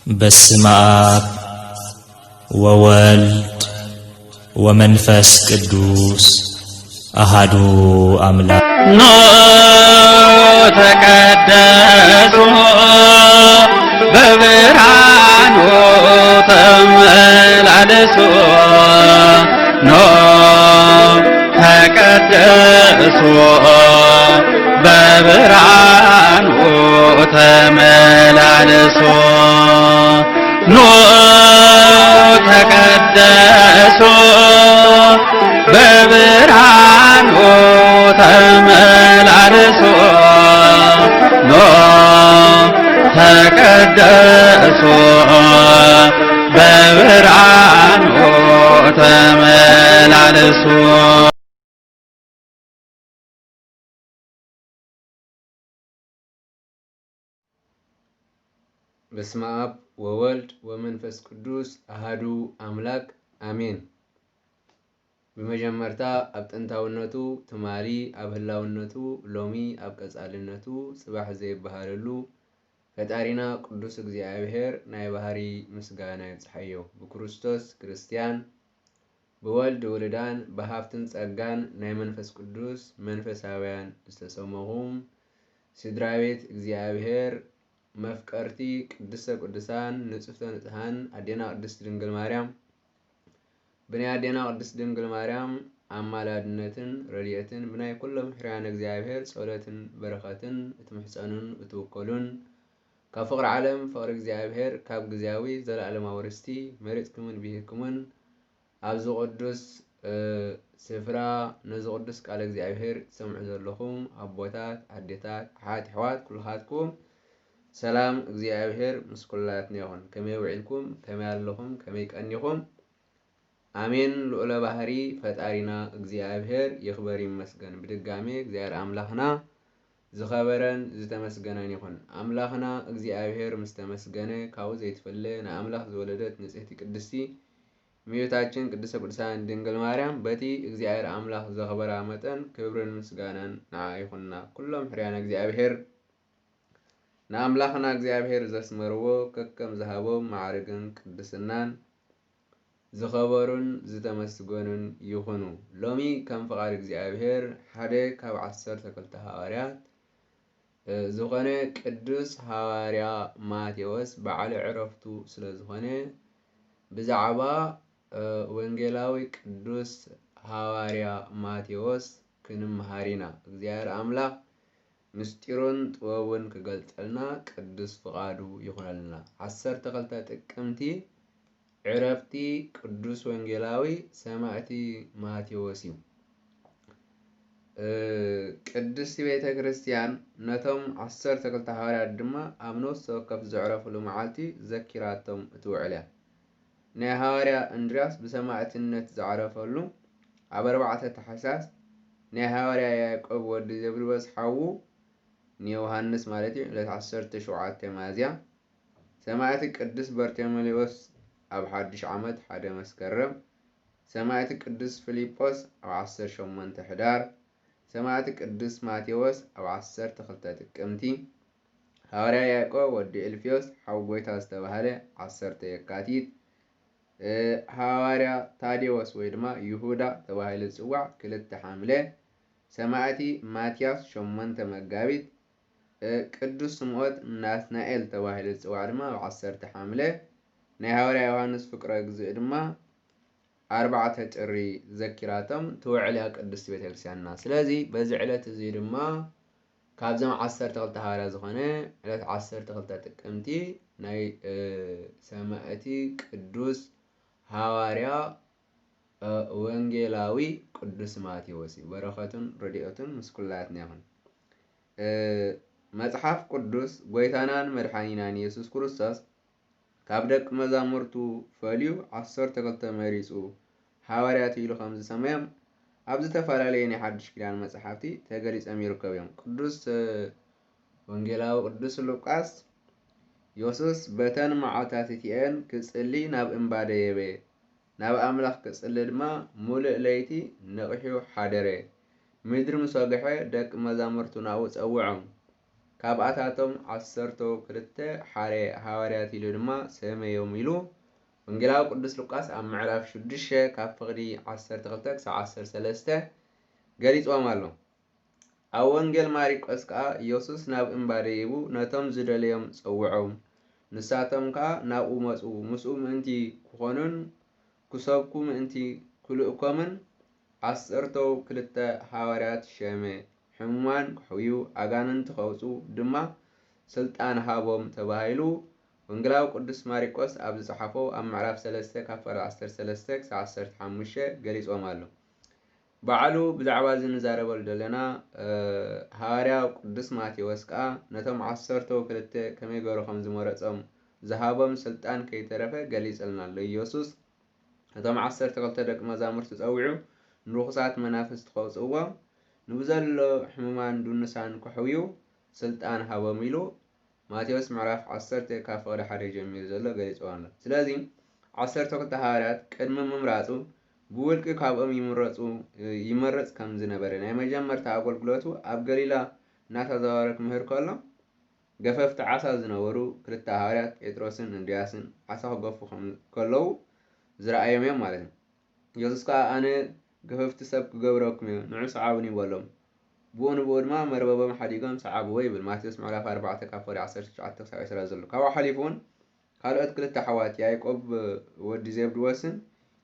በስመ አብ ወወልድ ወመንፈስ ቅዱስ አሃዱ አምላክ። ኖ ተቀደሱ በብርሃኑ ተመላለሱ። ኖ ተቀደሱ በብርሃኑ ተመላለሱ። ኖ ተቀደሱ በብርሃኑ ተመላለሱ። ኖ ተቀደሱ በብርሃኑ ተመላለሱ። በስመ አብ ወወልድ ወመንፈስ ቅዱስ አሃዱ አምላክ አሜን። ብመጀመርታ ኣብ ጥንታውነቱ ትማሊ፣ ኣብ ህላውነቱ ሎሚ፣ ኣብ ቀጻልነቱ ጽባሕ ዘይበሃለሉ ፈጣሪና ቅዱስ እግዚኣብሔር ናይ ባህሪ ምስጋና ይብጽሓዮ። ብክርስቶስ ክርስትያን፣ ብወልድ ውሉዳን፣ ብሃብትን ጸጋን ናይ መንፈስ ቅዱስ መንፈሳውያን ዝተሰመኹም ስድራ ቤት እግዚኣብሔር፣ መፍቀርቲ ቅድስተ ቅዱሳን ንጽፍተ ንጽሃን ኣዴና ቅድስት ድንግል ማርያም፣ ብናይ ኣዴና ቅድስት ድንግል ማርያም ኣማላድነትን ረድኤትን፣ ብናይ ኩሎም ሕርያን እግዚኣብሔር ጸሎትን በረኸትን እትምሕጸኑን እትውከሉን፣ ካብ ፍቕሪ ዓለም ፍቕሪ እግዚኣብሔር፣ ካብ ግዜያዊ ዘለኣለማዊ ርስቲ መሪጽኩምን ብሂግኩምን፣ ኣብዚ ቅዱስ፣ እ፣ ስፍራ ነዚ ቅዱስ ቃለ እግዚኣብሔር ትሰምዑ ዘለኹም ኣቦታት፣ ኣዴታት፣ ኣሓት፣ ኣሕዋት፣ ኩልኻትኩም ሰላም እግዚኣብሔር ምስ ኩላትና ይኹን። ከመይ ውዒልኩም? ከመይ ኣለኹም? ከመይ ቀኒኹም? ኣሜን። ልዑለ ባህሪ ፈጣሪና እግዚኣብሔር ይኽበር ይመስገን። ብድጋሜ እግዚኣብሔር ኣምላኽና ዝኸበረን ዝተመስገነን ይኹን። ኣምላኽና እግዚኣብሔር ምስ ተመስገነ፣ ካብኡ ዘይትፍለ፣ ንኣምላኽ ዝወለደት ንጽሕቲ ቅድስቲ እመቤታችን ቅድስተ ቅዱሳን ድንግል ማርያም፣ በቲ እግዚኣብሔር ኣምላኽ ዘኽበራ መጠን፣ ክብርን ምስጋናን ንዓ ይኹንና። ኩሎም ሕርያነ እግዚኣብሔር ንኣምላኽና እግዚኣብሔር ዘስመርዎ፣ ከከም ዝሃቦም ማዕርግን ቅድስናን ዝኸበሩን ዝተመስገኑን ይኹኑ። ሎሚ ከም ፍቓድ እግዚኣብሔር፣ ሓደ ካብ ዓሰርተ ክልተ ሃዋርያት፣ እ፣ ዝኾነ ቅዱስ ሃዋርያ ማቴዎስ በዓለ ዕረፍቱ ስለ ዝኾነ፣ ብዛዕባ፣ እ፣ ወንጌላዊ ቅዱስ ሃዋርያ ማቴዎስ ክንምሃር ኢና። እግዚኣብሔር ኣምላኽ ምስጢሩን ጥበቡን ክገልጸልና ቅዱስ ፍቓዱ ይኹነልና። ዓሰርተ ክልተ ጥቅምቲ ዕረፍቲ ቅዱስ ወንጌላዊ ሰማዕቲ ማቴዎስ እዩ። እ፣ ቅድስቲ ቤተ ክርስቲያን ነቶም ዓሰርተ ክልተ ሃዋርያት ድማ ኣብ ነፍሲ ወከፍ ዘዕረፉሉ መዓልቲ ዘኪራቶም እትውዕል እያ። ናይ ሃዋርያ እንድርያስ ብሰማዕትነት ዝዓረፈሉ ኣብ ኣርባዕተ ታሕሳስ፣ ናይ ሃዋርያ ያዕቆብ ወዲ ዘብድዎስ ሓዉ ንዮሃንስ ማለት እዩ፣ ዕለት ዓሰርተ ሸውዓተ ሚያዝያ፣ ሰማዕቲ ቅዱስ በርቴሜዎስ ኣብ ሓድሽ ዓመት ሓደ መስከረም፣ ሰማዕቲ ቅዱስ ፊልጶስ ኣብ ዓሰርተ ሸሞንተ ሕዳር፣ ሰማዕቲ ቅዱስ ማቴዎስ ኣብ ዓሰርተ ክልተ ጥቅምቲ፣ ሃዋርያ ያዕቆብ ወዲ እልፍዮስ ሓው ጎይታ ዝተባህለ ዓሰርተ የካቲት፣ እ፣ ሃዋርያ ታዴዎስ ወይ ድማ ይሁዳ ተባሂሉ ዝጽዋዕ ክልተ ሓምለ፣ ሰማዕቲ ማትያስ ሸሞንተ መጋቢት፣ እ፣ ቅዱስ ስምዖን ናትናኤል ተባሂሉ ዝጽዋዕ ድማ ኣብ ዓሰርተ ሓምለ፣ ናይ ሃዋርያ ዮሃንስ ፍቅረ እግዚእ ድማ ኣርባዕተ ጥሪ ዘኪራቶም ትውዕል እያ ቅድስቲ ቤተክርስትያንና። ስለዚ በዚ ዕለት እዚ ድማ ካብዞም ዓሰርተ ክልተ ሃዋርያ ዝኾነ ዕለት ዓሰርተ ክልተ ጥቅምቲ ናይ፣ እ፣ ሰማዕቲ ቅዱስ ሃዋርያ፣ እ፣ ወንጌላዊ ቅዱስ ማቴዎስ እዩ። በረኸቱን ረድኤቱን ምስ ኩላትና ይኹን። እ፣ መጽሓፍ ቅዱስ ጎይታናን መድሓኒናን የሱስ ክርስቶስ ካብ ደቂ መዛሙርቱ ፈልዩ ዓሰርተ ክልተ መሪጹ ሃዋርያት ኢሉ ከም ዝሰመዮም ኣብ ዝተፈላለየ ናይ ሓድሽ ኪዳን መጻሕፍቲ ተገሊጾም ይርከቡ እዮም። ቅዱስ፣ እ፣ ወንጌላዊ ቅዱስ ሉቃስ፣ የሱስ በተን መዓልታት እቲኤን ክጽሊ ናብ እምባ ደየበ፣ ናብ ኣምላኽ ክጽሊ ድማ ምሉእ ለይቲ ነቒሑ ሓደረ። ምድሪ ምስ ወግሐ ደቂ መዛሙርቱ ናብኡ ጸውዖም። ካብኣታቶም ዓሰርተው ክልተ ሓደ ሃዋርያት ኢሉ ድማ ሰመዮም ኢሉ ወንጌላዊ ቅዱስ ሉቃስ ኣብ ምዕራፍ ሽዱሽተ ካብ ፍቕዲ ዓሰርተ ክልተ ክሳብ ዓሰርተ ሰለስተ ገሊጽዎም ኣሎ። ኣብ ወንጌል ማሪቆስ ከኣ ኢየሱስ ናብ እምባ ደይቡ ነቶም ዝደለዮም ጸውዖም፣ ንሳቶም ከኣ ናብኡ መጹ። ምስኡ ምእንቲ ክኾኑን ክሰብኩ ምእንቲ ክልእኮምን ዓሰርተው ክልተ ሃዋርያት ሸመ። ሕሙማን ክሕውዩ፣ ኣጋንንቲ ከውጽኡ ድማ ስልጣን ሃቦም ተባሂሉ ወንጌላዊ ቅዱስ ማሪቆስ ኣብ ዝጸሓፎ ኣብ ምዕራፍ ሰለስተ ካብ ፍቕዲ ዓሰርተ ሰለስተ ክሳብ ዓሰርተ ሓሙሽተ ገሊጽዎም ኣሎ። ባዕሉ ብዛዕባ እዚ ንዛረበሉ ዘለና ሃዋርያ ቅዱስ ማቴዎስ ከኣ ነቶም ዓሰርተው ክልተ ከመይ ገይሩ ከም ዝመረጾም ዝሃቦም ስልጣን ከይተረፈ ገሊጽልና ኣሎ። ኢየሱስ ነቶም ዓሰርተ ክልተ ደቂ መዛሙርቲ ጸዊዑ ንርኹሳት መናፍስቲ ከውጽእዎም ንብዘሎ ሕሙማን ድኑሳን ክሕውዩ ስልጣን ሃቦም ኢሉ ማቴዎስ ምዕራፍ ዓሰርተ ካብ ፍቕዲ ሓደ ጀሚሩ ዘሎ ገሊጽዎ ኣሎ። ስለዚ ዓሰርተ ክልተ ሃዋርያት ቅድሚ ምምራጹ ብውልቂ ካብኦም ይምረጹ ይመርጽ ከም ዝነበረ ናይ መጀመርታ ኣገልግሎቱ ኣብ ገሊላ እናተዛወረ ክምህር ከሎ ገፈፍቲ ዓሳ ዝነበሩ ክልተ ሃዋርያት ጴጥሮስን እንድርያስን ዓሳ ክገፉ ከም ከለዉ ዝረኣዮም እዮም ማለት እዩ። ኢየሱስ ከኣ ኣነ ገፈፍቲ ሰብ ክገብረኩም እየ፣ ንዑ ሰዓቡኒ በሎም። ብኡ ንብኡ ድማ መርበቦም ሓዲጎም ሰዓብዎ ይብል። ማቴዎስ ምዕራፍ ኣርባዕተ ካብ ፍቕዲ ዓሰርተ ትሽዓተ ክሳብ ዕስራ ዘሎ። ካብኡ ሓሊፉ እውን ካልኦት ክልተ ኣሕዋት ያዕቆብ ወዲ ዜብድዎስን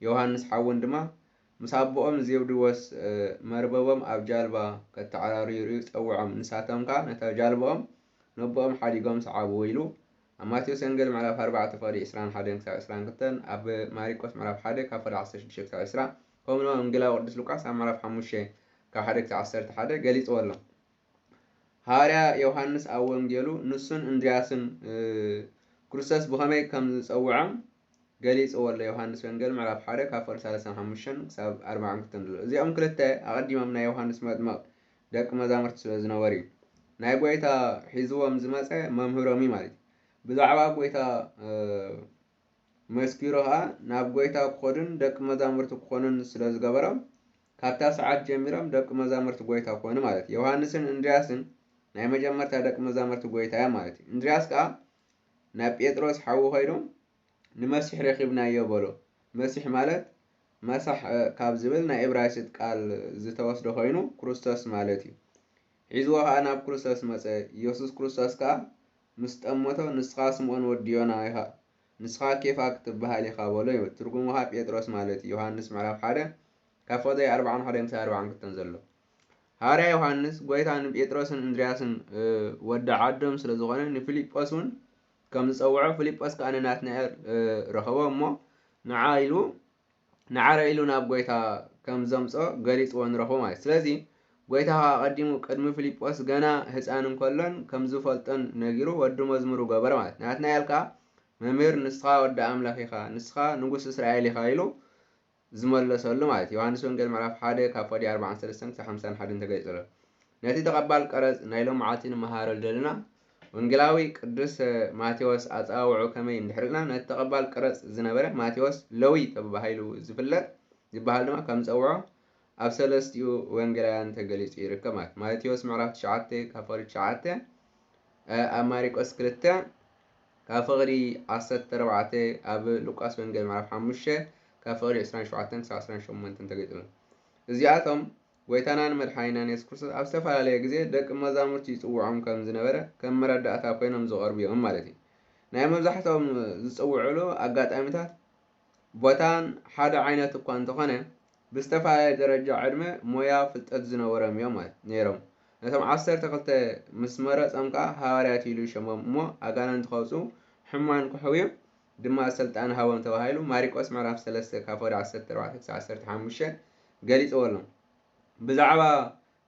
ዮሃንስ ሓውን ድማ ምስ ኣቦኦም ዜብድዎስ መርበቦም ኣብ ጃልባ ከተዓራርዩ ርእዩ ጸውዖም። ንሳቶም ከኣ ነታ ጃልባኦም ነቦኦም ሓዲጎም ሰዓብዎ ኢሉ ኣብ ማቴዎስ ወንጌል ምዕራፍ ኣርባዕተ ፍቕዲ ዕስራን ሓደን ክሳብ ዕስራን ክልተን፣ ኣብ ማሪቆስ ምዕራፍ ሓደ ካብ ፍቕዲ ዓሰርተ ሽዱሽተ ክሳብ ዕስራ፣ ከምኡ ድማ ወንጌላዊ ቅዱስ ሉቃስ ኣብ ምዕራፍ ሓሙሽተ ካብ ሓደ ክሳብ ዓሰርተ ሓደ ገሊጽዎ ኣሎ። ሃዋርያ ዮሃንስ ኣብ ወንጌሉ ንሱን እንድርያስን ክርስቶስ ብኸመይ ከም ዝጸውዖም ገሊጽዎ ኣሎ። ዮሃንስ ወንጌል ምዕራፍ ሓደ ካብ ፍቕዲ ሰላሳን ሓሙሽተን ክሳብ ኣርባዓን ክልተን ዘሎ። እዚኦም ክልተ ኣቐዲሞም ናይ ዮሃንስ መጥምቕ ደቂ መዛሙርቲ ስለ ዝነበሩ እዩ። ናይ ጐይታ ሒዝዎም ዝመጸ መምህሮም እዩ ማለት እዩ። ብዛዕባ ጐይታ መስኪሩ ኸኣ ናብ ጐይታ ክኸዱን ደቂ መዛሙርቲ ክኾኑን ስለ ዝገበሮም ካብታ ሰዓት ጀሚሮም ደቂ መዛሙርቲ ጐይታ ኮኑ ማለት እዩ። ዮሃንስን እንድርያስን ናይ መጀመርታ ደቂ መዛሙርቲ ጐይታ እዮም ማለት እዩ። እንድርያስ ከኣ ናብ ጴጥሮስ ሓዉ ኸይዱ ንመሲሕ ረኺብናዮ በሎ። መሲሕ ማለት መሳሕ ካብ ዝብል ናይ እብራይስጥ ቃል ዝተወስደ ኮይኑ ክርስቶስ ማለት እዩ። ሒዝዎ ኸኣ ናብ ክርስቶስ መጸ። ኢየሱስ ክርስቶስ ከኣ ምስ ጠመቶ ንስኻ ስምኦን ወዲ ዮና ኢኻ፣ ንስኻ ኬፋ ክትበሃል ኢኻ በሎ ይብል። ትርጉሙ ኸኣ ጴጥሮስ ማለት እዩ። ዮሃንስ ምዕራፍ ሓደ ካብ ፍቕዲ ኣርባዓን ሓደን ክሳብ ኣርባዓን ክልተን ዘሎ። ሃዋርያ ዮሃንስ ጐይታ ንጴጥሮስን እንድርያስን ወዲ ዓዶም ስለ ዝኾነ ንፊልጶስ እውን ከም ዝጸውዖ ፊልጶስ ከኣ ንናትናኤል ረኸቦ እሞ ንዓ ኢሉ ንዓረ ኢሉ ናብ ጐይታ ከም ዘምጾ ገሊጽዎ ንረኽቦ ማለት እዩ። ስለዚ ጐይታ ከኣ ኣቐዲሙ ቅድሚ ፊልጶስ ገና ህጻን እንከሎን ከም ዝፈልጦን ነጊሩ ወዲ መዝሙሩ ገበረ ማለት እዩ። ናትናኤል ከኣ መምህር ንስኻ ወዲ ኣምላኽ ኢኻ፣ ንስኻ ንጉስ እስራኤል ኢኻ ኢሉ ዝመለሰሉ ማለት እዩ። ዮሃንስ ወንጌል ምዕራፍ ሓደ ካብ ፍቕዲ ኣርባዓን ሰለስተን ክሳብ ሓምሳን ሓደን ተገሊጹ ኣሎ። ነቲ ተቐባል ቀረጽ ናይ ሎምዓልቲ ንመሃረሉ ዘለና ወንጌላዊ ቅዱስ ማቴዎስ ኣጸዋውዑ ከመይ እንድሕር ኢልና ነቲ ተቐባል ቀረጽ ዝነበረ ማቴዎስ ለዊ ተባሂሉ ዝፍለጥ ዝበሃል ድማ ከም ዝጸውዖ ኣብ ሰለስቲኡ ወንጌላውያን ተገሊጹ ይርከብ ማለት ማቴዎስ ምዕራፍ ትሽዓተ ካብ ፍቕዲ ትሽዓተ ኣብ ማሪቆስ ክልተ ካብ ፍቕዲ ዓሰርተ ኣርባዕተ ኣብ ሉቃስ ወንጌል ምዕራፍ ሓሙሽተ ካብ ፍቕዲ ዕስራን ሸውዓተን ክሳብ ዕስራን ሸሞንተን ተገሊጹ ኣሎ። እዚኣቶም ጐይታናን መድሓኒናን የሱስ ክርስቶስ ኣብ ዝተፈላለየ ግዜ ደቂ መዛሙርቲ ይጽውዖም ከም ዝነበረ ከም መረዳእታ ኮይኖም ዝቐርቡ እዮም ማለት እዩ። ናይ መብዛሕትኦም ዝጽውዕሉ ኣጋጣሚታት ቦታን ሓደ ዓይነት እኳ እንተኾነ ብዝተፈላለየ ደረጃ ዕድመ ሞያ ፍልጠት ዝነበሮም እዮም ማለት ነይሮም። ነቶም ዓሰርተ ክልተ ምስ መረጾም ከኣ ሃዋርያት ኢሉ ሸሞም እሞ ኣጋንንቲ ከውጽኡ ሕሙማን ክሕውዩ ድማ ስልጣን ሃቦም ተባሂሉ ማሪቆስ ምዕራፍ ሰለስተ ካብ ፍቕዲ ዓሰርተ ኣርባዕተ ክሳብ ዓሰርተ ሓሙሽተ ገሊጽዎ ኣሎ። ብዛዕባ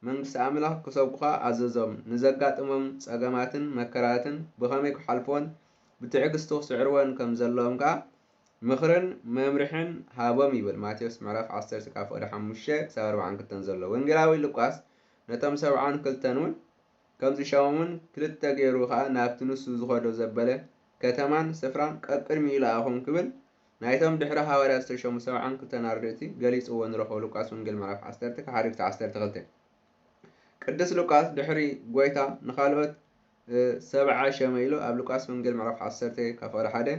መንግስቲ ኣምላኽ ክሰብኩ ኸኣ ኣዘዞም። ንዘጋጥሞም ጸገማትን መከራታትን ብኸመይ ክሓልፍዎን ብትዕግስቲ ክስዕርዎን ከም ዘለዎም ከኣ ምኽርን መምርሕን ሃቦም ይብል ማቴዎስ ምዕራፍ ዓሰርተ ካብ ፍቕዲ ሓሙሽተ ክሳብ ኣርባዓን ክልተን ዘሎ። ወንጌላዊ ሉቃስ ነቶም ሰብዓን ክልተን እውን ከም ዝሸሞምን ክልተ ገይሩ ኸኣ ናብቲ ንሱ ዝኸዶ ዘበለ ከተማን ስፍራን ቀቅድሚኡ ለኣኾም ክብል ናይቶም ድሕሪ ሃዋርያት ዝተሸሙ ሰብዓን ክልተን ኣርድእቲ ገሊጽዎ ንረኽቦ ሉቃስ ወንጌል ምዕራፍ ዓሰርተ ካብ ሓደ ክሳብ ዓሰርተ ክልተ። ቅዱስ ሉቃስ ድሕሪ ጐይታ ንኻልኦት ሰብዓ ሸመ ኢሉ ኣብ ሉቃስ ወንጌል ምዕራፍ ዓሰርተ ካብ ፍቕዲ ሓደ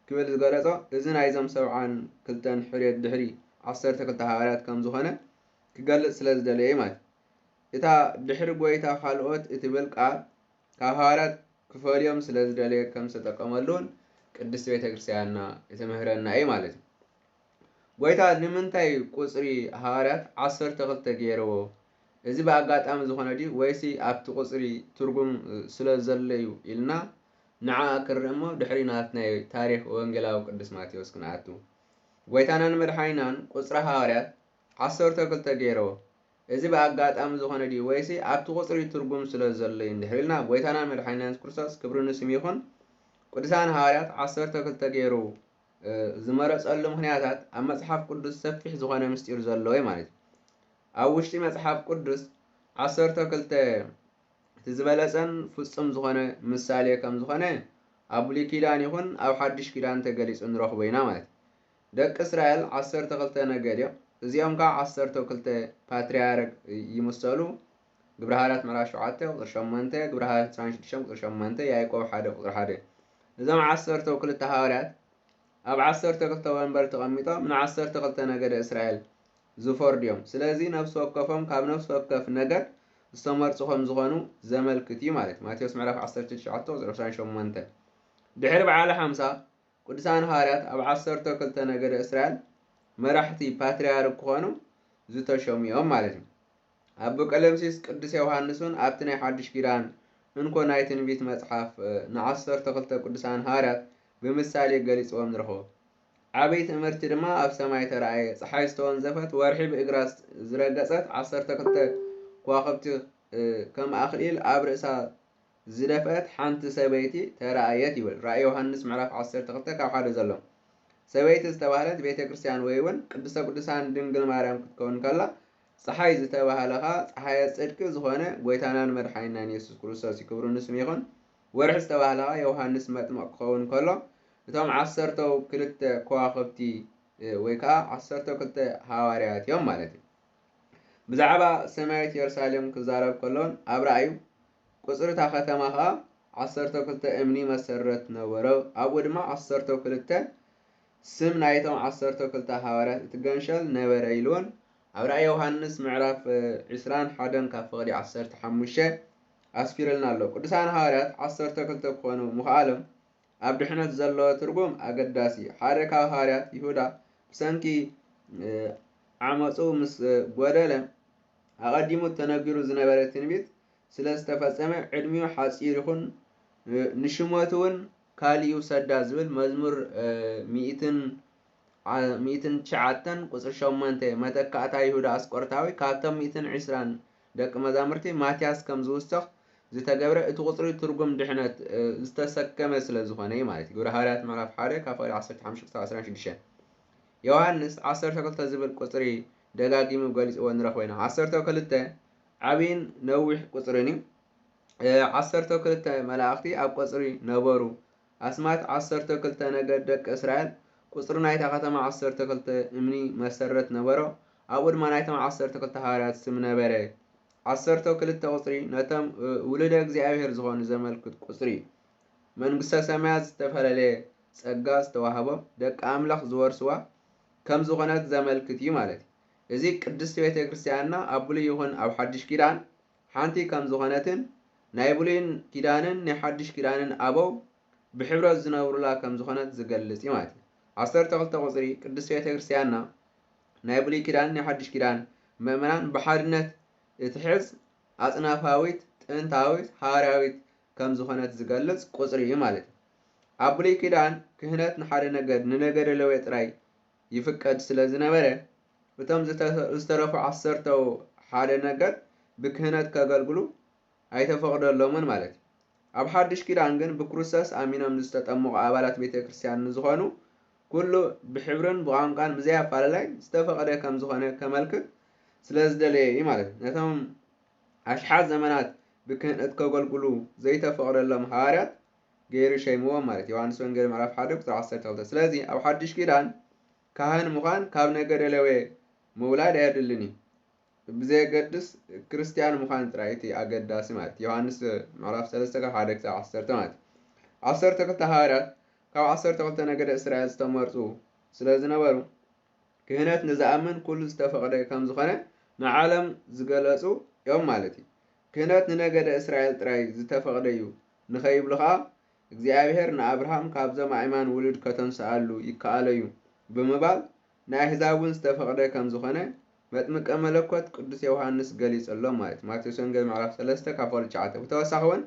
ክብል ዝገለጾ፣ እዚ ናይዞም ሰብዓን ክልተን ሕርየት ድሕሪ ዓሰርተ ክልተ ሃዋርያት ከም ዝኾነ ክገልጽ ስለ ዝደለየ እዩ ማለት እዩ። እታ ድሕሪ ጐይታ ካልኦት እትብል ቃል ካብ ሃዋርያት ክፈልዮም ስለ ዝደለየ ከም ዝተጠቀመሉ እውን ቅድስት ቤተ ክርስቲያንና ትምህረና እዩ ማለት እዩ። ጐይታ ንምንታይ ቁጽሪ ሃዋርያት ዓሰርተ ክልተ ገይርዎ? እዚ ብኣጋጣሚ ዝኾነ ድዩ ወይሲ ኣብቲ ቁጽሪ ትርጉም ስለ ዘሎ እዩ ኢልና ንዓኣ ክንርኢ እሞ ድሕሪ ናትናይ ታሪኽ ወንጌላዊ ቅዱስ ማቴዎስ ክንኣቱ። ጐይታናን መድሓኒናን ቁጽሪ ሃዋርያት ዓሰርተ ክልተ ገይርዎ። እዚ ብኣጋጣሚ ዝኾነ ድዩ ወይሲ ኣብቲ ቁጽሪ ትርጉም ስለ ዘሎ እዩ እንድሕር ኢልና፣ ጐይታናን መድሓኒናን የሱስ ክርስቶስ ክብሪ ንስሙ ይኹን፣ ቅዱሳን ሃዋርያት ዓሰርተ ክልተ ገይሩ ዝመረጸሉ ምኽንያታት ኣብ መጽሓፍ ቅዱስ ሰፊሕ ዝኾነ ምስጢር ዘለዎ እዩ ማለት እዩ። ኣብ ውሽጢ መጽሓፍ ቅዱስ ዓሰርተ ክልተ እቲ ዝበለጸን ፍጹም ዝኾነ ምሳሌ ከም ዝኾነ ኣብ ብሉይ ኪዳን ይኹን ኣብ ሓድሽ ኪዳን ተገሊጹ ንረኽቦ ኢና ማለት እዩ። ደቂ እስራኤል ዓሰርተ ክልተ ነገድ እዮም። እዚኦም ከዓ ዓሰርተ ክልተ ፓትርያርክ ይምሰሉ። ግብረ ሃዋርያት ምዕራፍ ሸውዓተ ቁጽሪ ሸሞንተ፣ ግብረ ሃዋርያት ዕስራን ሽዱሽተን ቁጽሪ ሸሞንተ፣ ያዕቆብ ሓደ ቁጽሪ ሓደ። እዞም ዓሰርተ ክልተ ሃዋርያት ኣብ ዓሰርተ ክልተ ወንበር ተቐሚጦም ንዓሰርተ ክልተ ነገደ እስራኤል ዝፈርዱ እዮም። ስለዚ ነፍሲ ወከፎም ካብ ነፍሲ ወከፍ ነገድ ዝተመርጹ ከም ዝኾኑ ዘመልክት እዩ ማለት እዩ። ማቴዎስ ምዕራፍ ዓሰርተ ትሽዓተ ቁጽሪ ዕስራን ሸሞንተን። ድሕሪ በዓለ ሓምሳ ቅዱሳን ሃዋርያት ኣብ ዓሰርተ ክልተ ነገደ እስራኤል መራሕቲ ፓትርያርክ ክኾኑ ዝተሸሙ እዮም ማለት እዩ። ኣቦ ቀለምሲስ ቅዱስ ዮሃንስ እውን ኣብቲ ናይ ሓድሽ ኪዳን እንኮ ናይ ትንቢት መጽሓፍ ንዓሰርተ ክልተ ቅዱሳን ሃዋርያት ብምሳሌ ገሊጽዎም ንረኽቦ። ዓብዪ ትእምርቲ ድማ ኣብ ሰማይ ተራእየ። ጸሓይ ዝተወንዘፈት፣ ወርሒ ብእግራ ዝረገጸት፣ ዓሰርተ ክልተ ከዋኽብቲ ከም ኣኽሊል ኣብ ርእሳ ዝደፍአት ሓንቲ ሰበይቲ ተራእየት ይብል ራእይ ዮሃንስ ምዕራፍ ዓሰርተ ክልተ ካብ ሓደ ዘሎ። ሰበይቲ ዝተባህለት ቤተ ክርስቲያን ወይ እውን ቅድስተ ቅዱሳን ድንግል ማርያም ክትከውን ከላ፣ ጸሓይ ዝተባህለ ኸኣ ጸሓየ ጽድቂ ዝኾነ ጐይታናን መድሓኒናን የሱስ ክርስቶስ እዩ፣ ክብሪ ንስሙ ይኹን። ወርሒ ዝተባህለ ኸኣ ዮሃንስ መጥምቕ ክኸውን ከሎ፣ እቶም ዓሰርተው ክልተ ከዋኽብቲ ወይ ከዓ ዓሰርተው ክልተ ሃዋርያት እዮም ማለት እዩ። ብዛዕባ ሰማያዊት የሩሳሌም ክዛረብ ከሎን ኣብ ራእዩ ቁጽሪ እታ ከተማ ኸኣ ዓሰርተው ክልተ እምኒ መሰረት ነበሮ፣ ኣብኡ ድማ ዓሰርተው ክልተ ስም ናይቶም ዓሰርተው ክልተ ሃዋርያት እቲ ገንሸል ነበረ ኢልዎን ኣብ ራእይ ዮሃንስ ምዕራፍ ዕስራን ሓደን ካብ ፍቕዲ ዓሰርተ ሓሙሽተ ኣስፊርልና ኣሎ። ቅዱሳን ሃዋርያት ዓሰርተው ክልተ ክኾኑ ምኽኣሎም ኣብ ድሕነት ዘለዎ ትርጉም ኣገዳሲ እዩ። ሓደ ካብ ሃዋርያት ይሁዳ ብሰንኪ ዓመፁ ምስ ጎደለ ኣቐዲሙ ተነጊሩ ዝነበረ ትንቢት ስለ ዝተፈጸመ ዕድሚኡ ሓጺር ይኹን ንሽመቱ እውን ካልእ ይውሰዳ ዝብል መዝሙር ሚእትን ሚእትን ትሽዓተን ቁጽሪ ሸሞንተ መተካእታ ይሁዳ ኣስቆርታዊ ካብቶም ሚእትን ዕስራን ደቂ መዛሙርቲ ማትያስ ከም ዝውሰኽ ዝተገብረ እቲ ቁጽሪ ትርጉም ድሕነት ዝተሰከመ ስለ ዝኾነ እዩ ማለት እዩ። ግብረ ሃዋርያት ምዕራፍ ሓደ ካብ ፍቕዲ ዓሰርተ ሓሙሽተ ክሳብ ዓሰርተ ሽዱሽተ። ዮሃንስ ዓሰርተ ክልተ ዝብል ቁጽሪ ደጋጊሙ ገሊጽዎ ንረኽቦ ኢና። ዓሰርተ ክልተ ዓብይን ነዊሕ ቁጽርን እዩ። ዓሰርተ ክልተ መላእኽቲ ኣብ ቀጽሪ ነበሩ። ኣስማት ዓሰርተ ክልተ ነገድ ደቂ እስራኤል፣ ቁጽሪ ናይታ ከተማ ዓሰርተ ክልተ እምኒ መሰረት ነበሮ። ኣብኡ ድማ ናይቶም ዓሰርተ ክልተ ሃዋርያት ስም ነበረ። ዓሰርተ ክልተ ቁጽሪ ነቶም ውሉደ እግዚኣብሔር ዝኾኑ ዘመልክት ቁጽሪ እዩ። መንግስተ ሰማያት ዝተፈላለየ ጸጋ ዝተዋህቦም ደቂ ኣምላኽ ዝወርስዋ ከም ዝኾነት ዘመልክት እዩ ማለት እዩ። እዚ ቅድስቲ ቤተ ክርስቲያንና ኣብ ብሉይ ይኹን ኣብ ሓድሽ ኪዳን ሓንቲ ከም ዝኾነትን ናይ ብሉይን ኪዳንን ናይ ሓድሽ ኪዳንን ኣበው ብሕብረት ዝነብሩላ ከም ዝኾነት ዝገልጽ እዩ ማለት እዩ። ዓሰርተ ክልተ ቁጽሪ ቅድስቲ ቤተ ክርስቲያንና ናይ ብሉይ ኪዳንን ናይ ሓድሽ ኪዳን ምእመናን ብሓድነት እትሕዝ ኣጽናፋዊት ጥንታዊት ሃዋርያዊት ከም ዝኾነት ዝገልጽ ቁጽሪ እዩ ማለት እዩ። ኣብ ብሉይ ኪዳን ክህነት ንሓደ ነገድ ንነገደ ለዌ ጥራይ ይፍቀድ ስለ ዝነበረ እቶም ዝተረፉ ዓሰርተው ሓደ ነገድ ብክህነት ከገልግሉ ኣይተፈቕደሎምን ማለት እዩ። ኣብ ሓድሽ ኪዳን ግን ብክርስቶስ ኣሚኖም ዝተጠመቑ ኣባላት ቤተ ክርስቲያን ንዝኾኑ ኩሉ ብሕብርን ብቋንቋን ብዘይ ኣፋላላይ ዝተፈቕደ ከም ዝኾነ ከመልክት ስለ ዝደለየ እዩ ማለት እዩ። ነቶም ኣሽሓት ዘመናት ብክህነት ከገልግሉ ዘይተፈቕደሎም ሃዋርያት ገይሩ ሸይምዎም ማለት እዩ። ዮሃንስ ወንጌል ምዕራፍ ሓደ ቁጽሪ ዓሰርተ ክልተ። ስለዚ ኣብ ሓድሽ ኪዳን ካህን ምዃን ካብ ነገደ ሌዊ ምውላድ ኣየድልን እዩ። ብዘየገድስ ክርስትያን ምዃን ጥራይ እቲ ኣገዳሲ ማለት እዩ። ዮሃንስ ምዕራፍ ሰለስተ ካብ ሓደ ክሳብ ዓሰርተ ማለት እዩ። ዓሰርተ ክልተ ሃዋርያት ካብ ዓሰርተ ክልተ ነገደ እስራኤል ዝተመርጹ ስለ ዝነበሩ ክህነት ንዝኣምን ኩሉ ዝተፈቕደ ከም ዝኾነ ንዓለም ዝገለጹ እዮም ማለት እዩ። ክህነት ንነገደ እስራኤል ጥራይ ዝተፈቕደ እዩ ንኸይብሉ ኸኣ እግዚኣብሔር ንኣብርሃም ካብዞም ኣእማን ውሉድ ከተንስኣሉ ይከኣሎ እዩ ብምባል ንኣህዛብ እውን ዝተፈቕደ ከም ዝኾነ መጥምቀ መለኮት ቅዱስ ዮሃንስ ገሊጸሎም ማለት እዩ። ማቴዎስ ወንጌል ምዕራፍ ሰለስተ ካብ ቁጽሪ ትሽዓተ። ብተወሳኺ እውን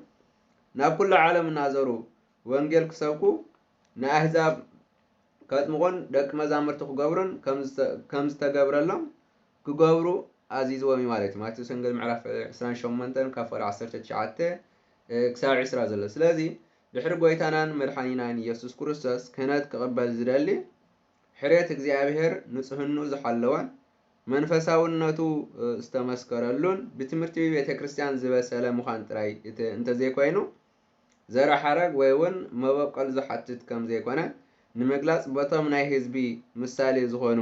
ናብ ኩሉ ዓለም እናዞሩ ወንጌል ክሰብኩ ንኣህዛብ ከጥምቑን ደቂ መዛሙርቲ ክገብሩን ከም ዝተ- ከም ዝተገብረሎም ክገብሩ ኣዚዝዎም እዩ ማለት እዩ። ማቴዎስ ወንጌል ምዕራፍ ዕስራን ሸሞንተን ካብ ቁጽሪ ዓሰርተ ትሽዓተ ክሳብ ዕስራ ዘሎ። ስለዚ ድሕሪ ጎይታናን መድሓኒናን ኢየሱስ ክርስቶስ ክህነት ክቕበል ዝደሊ ሕርየት እግዚኣብሔር ንጽህንኡ ዝሓለወን መንፈሳውነቱ ዝተመስከረሉን ብትምህርቲ ቤተ ክርስቲያን ዝበሰለ ምዃን ጥራይ እንተዘይኮይኑ ዘርእ ሓረግ ወይ እውን መበቆል ዝሓትት ከም ዘይኮነ ንምግላጽ በቶም ናይ ህዝቢ ምሳሌ ዝኾኑ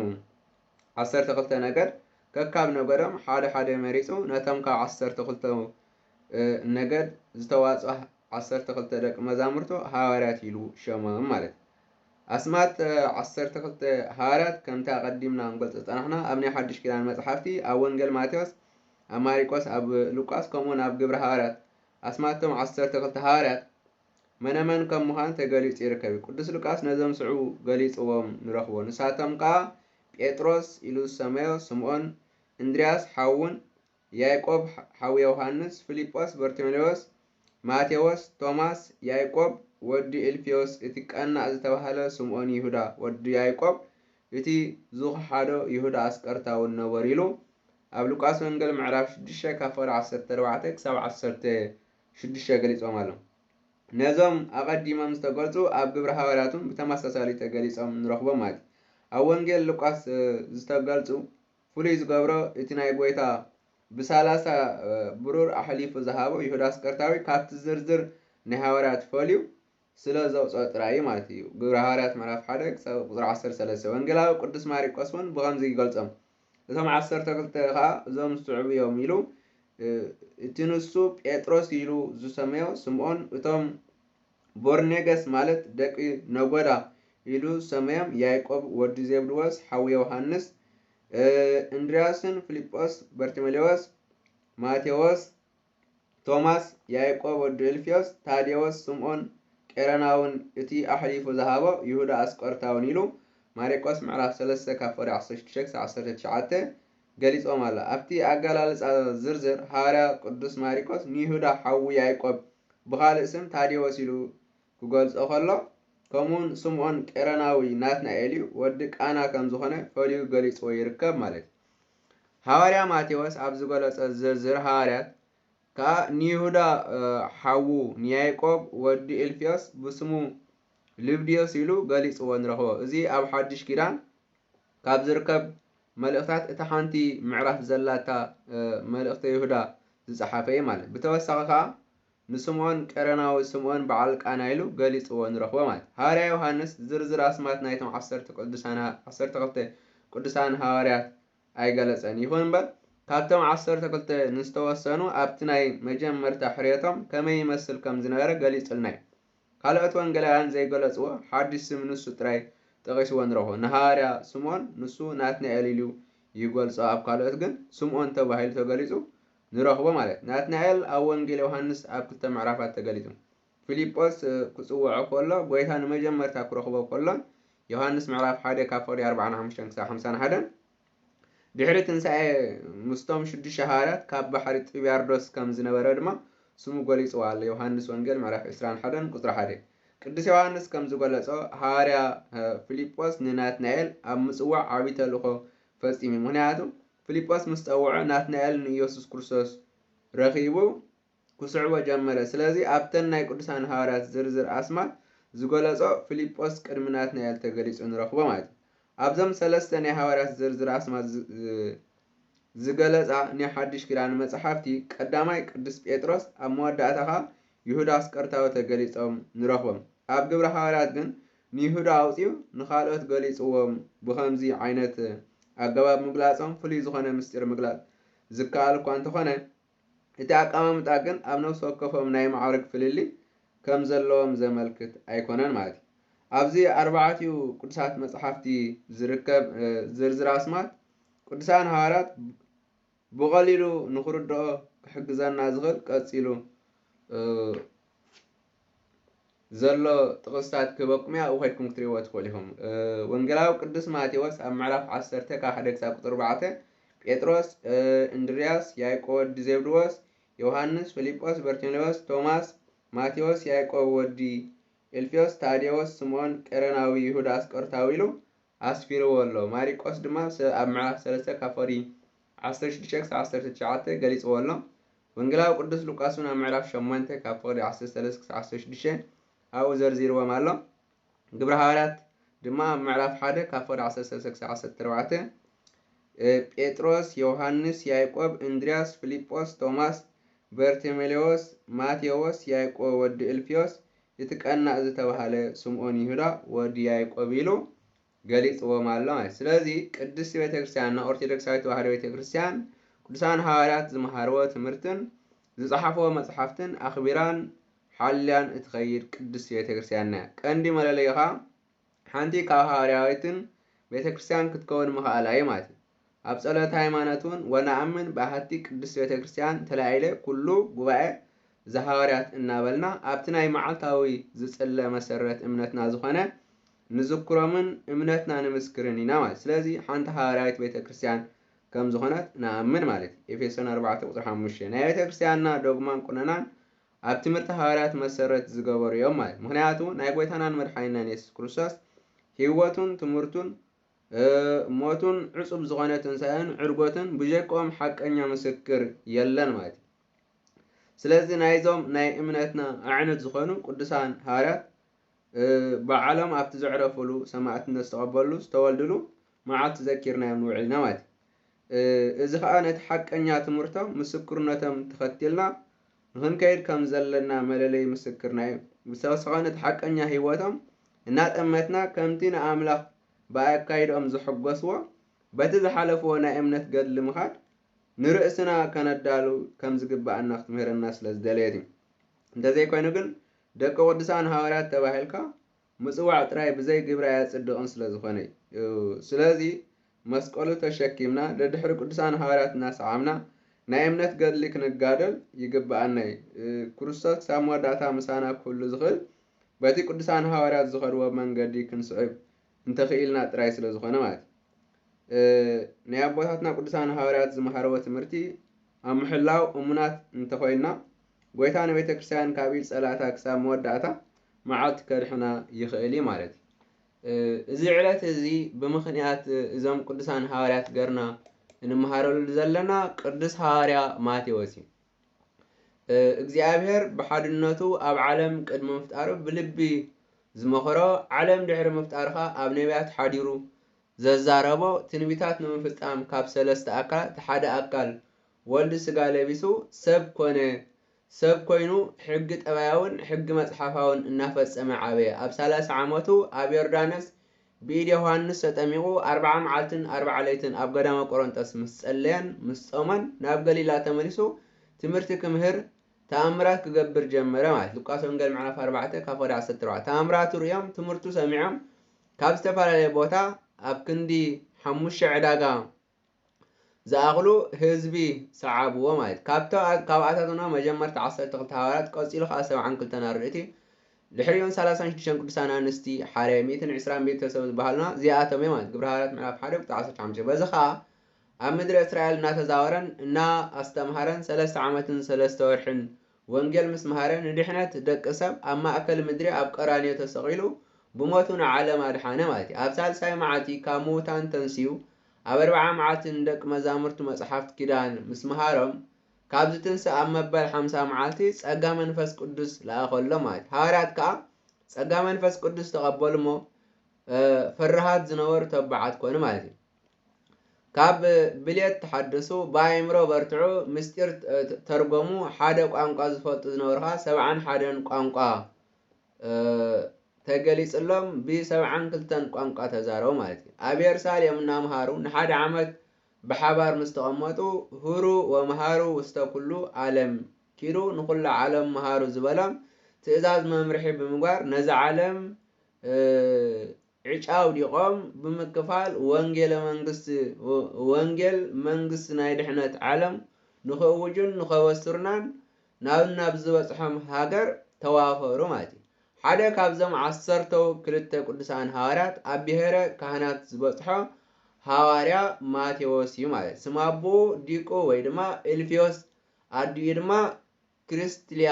ዓሰርተ ክልተ ነገድ ከካብ ነገዶም ሓደ ሓደ መሪጹ ነቶም ካብ ዓሰርተ ክልተ ነገድ ዝተዋጽኦ ዓሰርተ ክልተ ደቂ መዛሙርቱ ሃዋርያት ኢሉ ሸሞም ማለት እዩ። ኣስማት ዓሰርተ ክልተ ሃዋርያት ከምቲ ኣቐዲምና ክንገልጾ ዝጸናሕና ኣብ ናይ ሓድሽ ኪዳን መጽሓፍቲ ኣብ ወንጌል ማቴዎስ፣ ኣብ ማሪቆስ፣ ኣብ ሉቃስ ከምኡውን ኣብ ግብሪ ሃዋርያት ኣስማቶም ዓሰርተ ክልተ ሃዋርያት መነመን ከም ምዃን ተገሊጹ ይርከብ እዩ። ቅዱስ ሉቃስ ነዞም ስዑ ገሊጽዎም ንረኽቦ። ንሳቶም ከኣ ጴጥሮስ ኢሉ ዝሰመዮ ስምኦን፣ እንድርያስ ሓዉን፣ ያዕቆብ ሓው ዮሃንስ፣ ፊልጶስ፣ በርቶሜዎስ፣ ማቴዎስ፣ ቶማስ፣ ያዕቆብ ወዲ እልፍዮስ፣ እቲ ቀናእ ዝተባህለ ስምኦን፣ ይሁዳ ወዲ ያዕቆብ፣ እቲ ዝኸሓዶ ይሁዳ ኣስቀርታ እውን ነበሩ ኢሉ ኣብ ሉቃስ ወንጌል ምዕራፍ ሽዱሽተ ካብ ፍቕዲ ዓሰርተ ኣርባዕተ ክሳብ ዓሰርተ ሽዱሽተ ገሊጾም ኣሎ። ነዞም ኣቐዲሞም ዝተገልጹ ኣብ ግብረ ሃዋርያት እውን ብተመሳሳሊ ተገሊጾም ንረኽቦም ማለት እዩ። ኣብ ወንጌል ሉቃስ ዝተገልጹ ፍሉይ ዝገብሮ እቲ ናይ ጎይታ ብሳላሳ ብሩር ኣሕሊፉ ዝሃቦ ይሁዳ ኣስቀርታዊ ካብቲ ዝርዝር ናይ ሃዋርያት ፈልዩ ስለ ዘውፅኦ ጥራይ እዩ ማለት እዩ። ግብረ ሃዋርያት ምዕራፍ ሓደ ክሳብ ቁፅሪ ዓሰርተ ሰለስተ። ወንጌላዊ ቅዱስ ማሪቆስ እውን ብኸምዚ ይገልፆም። እቶም ዓሰርተ ክልተ ኸዓ እዞም ዝስዕቡ እዮም ኢሉ እቲ ንሱ ጴጥሮስ ኢሉ ዝሰመዮ ስምዖን፣ እቶም ቦርኔገስ ማለት ደቂ ነጎዳ ኢሉ ዝሰመዮም ያዕቆብ ወዲ ዜብድዎስ ሓው ዮሃንስ፣ እንድርያስን ፊልጶስ፣ በርቲሜሌዎስ፣ ማቴዎስ፣ ቶማስ፣ ያዕቆብ ወዲ እልፍዮስ፣ ታዴዎስ፣ ስምዖን ቄረናውን እቲ ኣሕሊፉ ዝሃቦ ይሁዳ ኣስቆርታውን ኢሉ ማሪቆስ ምዕራፍ ሰለስተ ካብ ፍቕዲ ዓሰርተ ሽዱሽተ ክሳብ ዓሰርተ ትሽዓተ ገሊጾም ኣሎ። ኣብቲ ኣገላልጻ ዝርዝር ሃዋርያ ቅዱስ ማሪቆስ ንይሁዳ ሓዉ ያዕቆብ ብኻልእ ስም ታዴዎስ ኢሉ ክገልጾ ከሎ፣ ከምኡውን ስምዖን ቄረናዊ ናትናኤል እዩ፣ ወዲ ቃና ከም ዝኾነ ፈልዩ ገሊጽዎ ይርከብ ማለት እዩ። ሃዋርያ ማቴዎስ ኣብ ዝገለጸ ዝርዝር ሃዋርያት ከኣ ንይሁዳ ሓዉ ንያዕቆብ ወዲ እልፍዮስ ብስሙ ልብድዮስ ኢሉ ገሊጽዎ ንረኽቦ። እዚ ኣብ ሓድሽ ኪዳን ካብ ዝርከብ መልእኽታት እታ ሓንቲ ምዕራፍ ዘላታ መልእኽተ ይሁዳ ዝጸሓፈ እዩ ማለት። ብተወሳኺ ከኣ ንስምዖን ቀረናዊ ስምዖን በዓል ቃና ኢሉ ገሊጽዎ ንረኽቦ ማለት። ሃዋርያ ዮሃንስ ዝርዝር ኣስማት ናይቶም ዓሰርተ ቅዱሳን ዓሰርተ ክልተ ቅዱሳን ሃዋርያት ኣይገለጸን። ይኹን እምበር ካብቶም ዓሰርተ ክልተ ንዝተወሰኑ ኣብቲ ናይ መጀመርታ ሕርየቶም ከመይ ይመስል ከም ዝነበረ ገሊጹልና እዩ። ካልኦት ወንጌላውያን ዘይገለጽዎ ሓድሽ ስም ንሱ ጥራይ ጠቒስዎ ንረኽቦ። ንሃዋርያ ስምዖን ንሱ ናትናኤል ኢሉ ይገልጾ፣ ኣብ ካልኦት ግን ስምዖን ተባሂሉ ተገሊጹ ንረኽቦ ማለት። ናትናኤል ኣብ ወንጌል ዮሃንስ ኣብ ክልተ ምዕራፋት ተገሊጹ። ፊልጶስ ክጽውዖ ከሎ ጎይታ ንመጀመርታ ክረኽቦ ከሎን ዮሃንስ ምዕራፍ ሓደ ካብ ፍቕዲ ኣርባዓን ሓሙሽተን ክሳብ ሓምሳን ሓደን ድሕሪ ትንሳኤ ምስቶም ሽዱሽተ ሃዋርያት ካብ ባሕሪ ጥብያርዶስ ከም ዝነበረ ድማ ስሙ ገሊጽዎ ኣሎ። ዮሃንስ ወንጌል ምዕራፍ ዕስራን ሓደን ቁጽሪ ሓደ። ቅዱስ ዮሃንስ ከም ዝገለጾ ሃዋርያ ፊልጶስ ንናትናኤል ኣብ ምጽዋዕ ዓቢ ተልእኾ ፈጺሙ። ምኽንያቱ ፊልጶስ ምስ ጸውዖ ናትናኤል ንኢየሱስ ክርስቶስ ረኺቡ ክስዕቦ ጀመረ። ስለዚ ኣብተን ናይ ቅዱሳን ሃዋርያት ዝርዝር ኣስማት ዝገለጾ ፊልጶስ ቅድሚ ናትናኤል ተገሊጹ ንረኽቦ ማለት እዩ። ኣብዞም ሰለስተ ናይ ሃዋርያት ዝርዝር ኣስማት ዝገለጻ ናይ ሓድሽ ኪዳን መጻሕፍቲ ቀዳማይ ቅዱስ ጴጥሮስ ኣብ መወዳእታ ኸኣ ይሁዳ ኣስቀርታዊ ተገሊጾም ንረኽቦም። ኣብ ግብረ ሃዋርያት ግን ንይሁዳ ኣውጺኡ ንኻልኦት ገሊጽዎም። ብኸምዚ ዓይነት ኣገባብ ምግላጾም ፍሉይ ዝኾነ ምስጢር ምግላጽ ዝከኣል እኳ እንተኾነ፣ እቲ ኣቀማምጣ ግን ኣብ ነፍሲ ወከፎም ናይ ማዕርግ ፍልልይ ከም ዘለዎም ዘመልክት ኣይኮነን ማለት እዩ። ኣብዚ ኣርባዕቲኡ ቅዱሳት መጽሓፍቲ ዝርከብ ዝርዝር ኣስማት ቅዱሳን ሃዋርያት ብቐሊሉ ንኽርድኦ ክሕግዘና ዝኽእል ቀጺሉ ዘሎ ጥቕስታት ክህበኩም እየ። ኣብኡ ከድኩም ክትርእይዎ ትኽእሉ ኢኹም። ወንጌላዊ ቅዱስ ማቴዎስ ኣብ ምዕራፍ ዓሰርተ ካብ ሓደ ክሳብ ቁጽሪ ኣርባዕተ፣ ጴጥሮስ፣ እንድርያስ፣ ያዕቆብ ወዲ ዜብድዎስ፣ ዮሃንስ፣ ፊልጶስ፣ በርቴሌዎስ፣ ቶማስ፣ ማቴዎስ፣ ያዕቆብ ወዲ ኤልፊዮስ፣ ታዴዎስ፣ ስምዖን ቀረናዊ፣ ይሁዳ ኣስቆርታዊ ኢሉ ኣስፊርዎ ኣሎ። ማሪቆስ ድማ ኣብ ምዕራፍ ሰለስተ ካብ ፍቕዲ ዓሰርተ ሽዱሽተ ክሳብ ዓሰርተ ትሽዓተ ገሊጽዎ ኣሎ። ወንጌላዊ ቅዱስ ሉቃስ እውን ኣብ ምዕራፍ ሸሞንተ ካብ ፍቕዲ ዓሰርተ ሰለስተ ክሳብ ዓሰርተ ሽዱሽተ ኣብኡ ዘርዚርዎም ኣሎ። ግብረ ሃዋርያት ድማ ኣብ ምዕራፍ ሓደ ካብ ፍቕዲ ዓሰርተ ሰለስተ ክሳብ ዓሰርተ ኣርባዕተ፣ ጴጥሮስ፣ ዮሃንስ፣ ያዕቆብ፣ እንድርያስ፣ ፊልጶስ፣ ቶማስ፣ በርቴሜሌዎስ፣ ማቴዎስ፣ ያዕቆብ ወዲ እልፍዮስ፣ እቲ ቀናእ ዝተባህለ ስምዖን ይሁዳ ወዲ ያዕቆብ ኢሉ ገሊጽዎም ኣሎ ማለት። ስለዚ ቅድስቲ ቤተክርስትያንና ኦርቶዶክሳዊት ተዋህዶ ቤተክርስትያን ቅዱሳን ሃዋርያት ዝመሃርዎ ትምህርትን ዝጸሓፍዎ መጽሓፍትን ኣኽቢራን ሓልያን እትኸይድ ቅድስቲ ቤተክርስትያንና እያ። ቀንዲ መለለይኻ ሓንቲ ካብ ሃዋርያዊትን ቤተክርስትያን ክትከውን ምኽኣላ እዩ ማለት እዩ። ኣብ ጸሎት ሃይማኖት እውን ወነኣምን ብኣሃቲ ቅድስቲ ቤተክርስትያን ተላዒለ ኩሉ ጉባኤ ዘሃዋርያት እናበልና ኣብቲ ናይ መዓልታዊ ዝጽለ መሰረት እምነትና ዝኾነ ንዝክሮምን እምነትና ንምስክርን ኢና ማለት። ስለዚ ሓንቲ ሃዋርያዊት ቤተክርስትያን ከም ዝኾነት ንኣምን ማለት እዩ። ኤፌሶን ኣርባዕተ ቁጽሪ ሓሙሽተ። ናይ ቤተክርስትያንና ዶግማን ቁነናን ኣብ ትምህርቲ ሃዋርያት መሰረት ዝገበሩ እዮም ማለት። ምኽንያቱ ናይ ጎይታናን መድሓኒናን የሱስ ክርስቶስ ህይወቱን ትምህርቱን ሞቱን ዕጹብ ዝኾነ ትንሳኤን ዕርጎትን ብጀቆም ሓቀኛ ምስክር የለን ማለት እዩ። ስለዚ ናይዞም ናይ እምነትና ኣዕኑድ ዝኾኑ ቅዱሳን ሃዋርያት ባዕሎም ኣብቲ ዘዕረፉሉ ሰማዕትነት ዝተቐበሉ ዝተወልድሉ መዓልቲ ዘኪርናዮም ንውዕል ኢና ማለት እዩ። እዚ ኸኣ ነቲ ሓቀኛ ትምህርቶም ምስክርነቶም ተኸቲልና ንኽንከይድ ከም ዘለና መለለይ ምስክርና እዩ። ብተወሳኺ ነቲ ሓቀኛ ህይወቶም እናጠመትና ከምቲ ንኣምላኽ ብኣካይድኦም ዝሕጎስዎ በቲ ዝሓለፍዎ ናይ እምነት ገድሊ ምኻድ ንርእስና ከነዳሉ ከም ዝግብኣና ክትምህረና ስለ ዝደለየት እዩ። እንተዘይኮይኑ ግን ደቂ ቅዱሳን ሃዋርያት ተባሂልካ ምጽዋዕ ጥራይ ብዘይ ግብሪ ኣየጽድቕን ስለ ዝኾነ እዩ። ስለዚ መስቀሉ ተሸኪምና ደድሕሪ ቅዱሳን ሃዋርያት እናሰዓምና ናይ እምነት ገድሊ ክንጋደል ይግብኣና እዩ። ክርስቶስ ክሳብ መወዳእታ ምሳና ክህሉ ዝኽእል በቲ ቅዱሳን ሃዋርያት ዝኸድዎ መንገዲ ክንስዕብ እንተኽኢልና ጥራይ ስለ ዝኾነ ማለት እዩ። ናይ ኣቦታትና ቅዱሳን ሃዋርያት ዝመሃርዎ ትምህርቲ ኣብ ምሕላው እሙናት እንተኾይንና ጎይታ ንቤተ ክርስቲያን ካብ ኢድ ጸላእታ ክሳብ መወዳእታ መዓልቲ ከድሕና ይኽእል እዩ ማለት እዩ። እዚ ዕለት እዚ ብምኽንያት እዞም ቅዱሳን ሃዋርያት ገርና እንመሃረሉ ዘለና ቅዱስ ሃዋርያ ማቴዎስ እዩ። እግዚኣብሔር ብሓድነቱ ኣብ ዓለም ቅድሚ ምፍጣሩ ብልቢ ዝመኸሮ፣ ዓለም ድሕሪ ምፍጣርኻ ኣብ ነቢያት ሓዲሩ ዘዛረቦ ትንቢታት ንምፍጻም ካብ ሰለስተ ኣካላት ሓደ ኣካል ወልድ ስጋ ለቢሱ ሰብ ኮነ። ሰብ ኮይኑ ሕጊ ጠባያውን ሕጊ መጽሓፋውን እናፈጸመ ዓበየ። ኣብ ሰላሳ ዓመቱ ኣብ ዮርዳኖስ ብኢድ ዮሃንስ ተጠሚቑ ኣርብዓ መዓልትን ኣርብዓ ለይትን ኣብ ገዳመ ቆሮንጦስ ምስ ጸለየን ምስ ጾመን ናብ ገሊላ ተመሊሱ ትምህርቲ ክምህር ተኣምራት ክገብር ጀመረ ማለት። ሉቃስ ወንጌል ምዕራፍ ኣርባዕተ ካብ ፈቐዲ ዓሰርተ ኣርባዕተ። ተኣምራቱ ርእዮም ትምህርቱ ሰሚዖም ካብ ዝተፈላለየ ቦታ ኣብ ክንዲ ሓሙሽተ ዕዳጋ ዝኣኽሉ ህዝቢ ሰዓብዎ ማለት። ካብኣታትና መጀመርታ ዓሰርተ ክልተ ሃዋርያት፣ ቀጺሉ ከኣ ሰብዓን ክልተን ኣርድእቲ፣ ድሕሪኡን ሰላሳን ሽዱሽተን ቅዱሳን ኣንስቲ፣ ሓደ ሚእትን ዕስራን ቤተሰብ ዝበሃሉና እዚኣቶም እዮም ማለት። ግብረ ሃዋርያት ምዕራፍ ሓደ ቁጽሪ ዓሰርተ ሓሙሽተ። በዚ ከኣ ኣብ ምድሪ እስራኤል እናተዛወረን እና ኣስተምሃረን ሰለስተ ዓመትን ሰለስተ ወርሕን ወንጌል ምስ መሃረ ንድሕነት ደቂ ሰብ ኣብ ማእከል ምድሪ ኣብ ቀራንዮ ተሰቒሉ ብሞቱ ንዓለም ኣድሓነ ማለት እዩ። ኣብ ሳልሳይ መዓልቲ ካብ ምዉታን ተንስዩ ኣብ ኣርብዓ መዓልቲ ንደቂ መዛሙርቱ መጽሓፍቲ ኪዳን ምስ መሃሮም ካብ ዝትንስእ ኣብ መበል ሓምሳ መዓልቲ ጸጋ መንፈስ ቅዱስ ለኣኸሎም ማለት እዩ። ሃዋርያት ከኣ ጸጋ መንፈስ ቅዱስ ተቐበሉ እሞ ፈርሃት ዝነበሩ ተባዓት ኮኑ ማለት እዩ። ካብ ብልየት ተሓደሱ፣ ብኣእምሮ በርትዑ፣ ምስጢር ተርጎሙ፣ ሓደ ቋንቋ ዝፈልጡ ዝነበሩ ኸዓ ሰብዓን ሓደን ቋንቋ ተገሊጽሎም ብሰብዓን ክልተን ቋንቋ ተዛረቡ ማለት እዩ። ኣብ የሩሳሌም እናምሃሩ ንሓደ ዓመት ብሓባር ምስ ተቐመጡ፣ ሁሩ ወመሃሩ ውስተ ኩሉ ዓለም፣ ኪዱ ንኹላ ዓለም መሃሩ ዝበሎም ትእዛዝ መምርሒ ብምግባር፣ ነዛ ዓለም፣ እ፣ ዕጫ ኣውዲቖም ብምክፋል፣ ወንጌለ መንግስቲ፣ ወ-፣ ወንጌል መንግስቲ ናይ ድሕነት ዓለም ንኽእውጁን ንኸበስሩናን ናብ፣ ናብ ዝበጽሖም ሃገር ተዋፈሩ ማለት እዩ። ሓደ ካብዞም ዓሰርተው ክልተ ቅዱሳን ሃዋርያት ኣብ ብሔረ ካህናት ዝበጽሖ ሃዋርያ ማቴዎስ እዩ ማለት እዩ። ስም ኣቦኡ ዲቁ ወይ ድማ እልፍዮስ፣ ኣዲኡ ድማ ክርስትልያ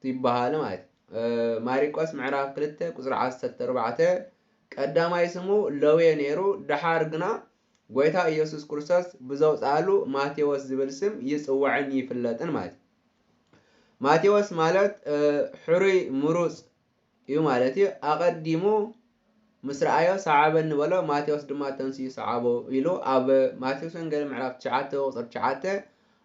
ይበሃል ማለት እዩ። እ፣ ማሪቆስ ምዕራፍ ክልተ ቁጽሪ ዓሰርተ ኣርባዕተ፣ ቀዳማይ ስሙ ለውየ ነይሩ፣ ደሓር ግና ጎይታ ኢየሱስ ክርስቶስ ብዘውጽኣሉ ማቴዎስ ዝብል ስም ይጽዋዕን ይፍለጥን ማለት እዩ። ማቴዎስ ማለት፣ እ፣ ሕሩይ ምሩጽ እዩ ማለት እዩ። ኣቐዲሙ ምስ ረኣዮ፣ "ሰዓበኒ" በሎ፣ ማቴዎስ ድማ ተንሲኡ ሰዓቦ ኢሉ ኣብ ማቴዎስ ወንጌል ምዕራፍ ትሽዓተ ቁጽሪ ትሽዓተ፣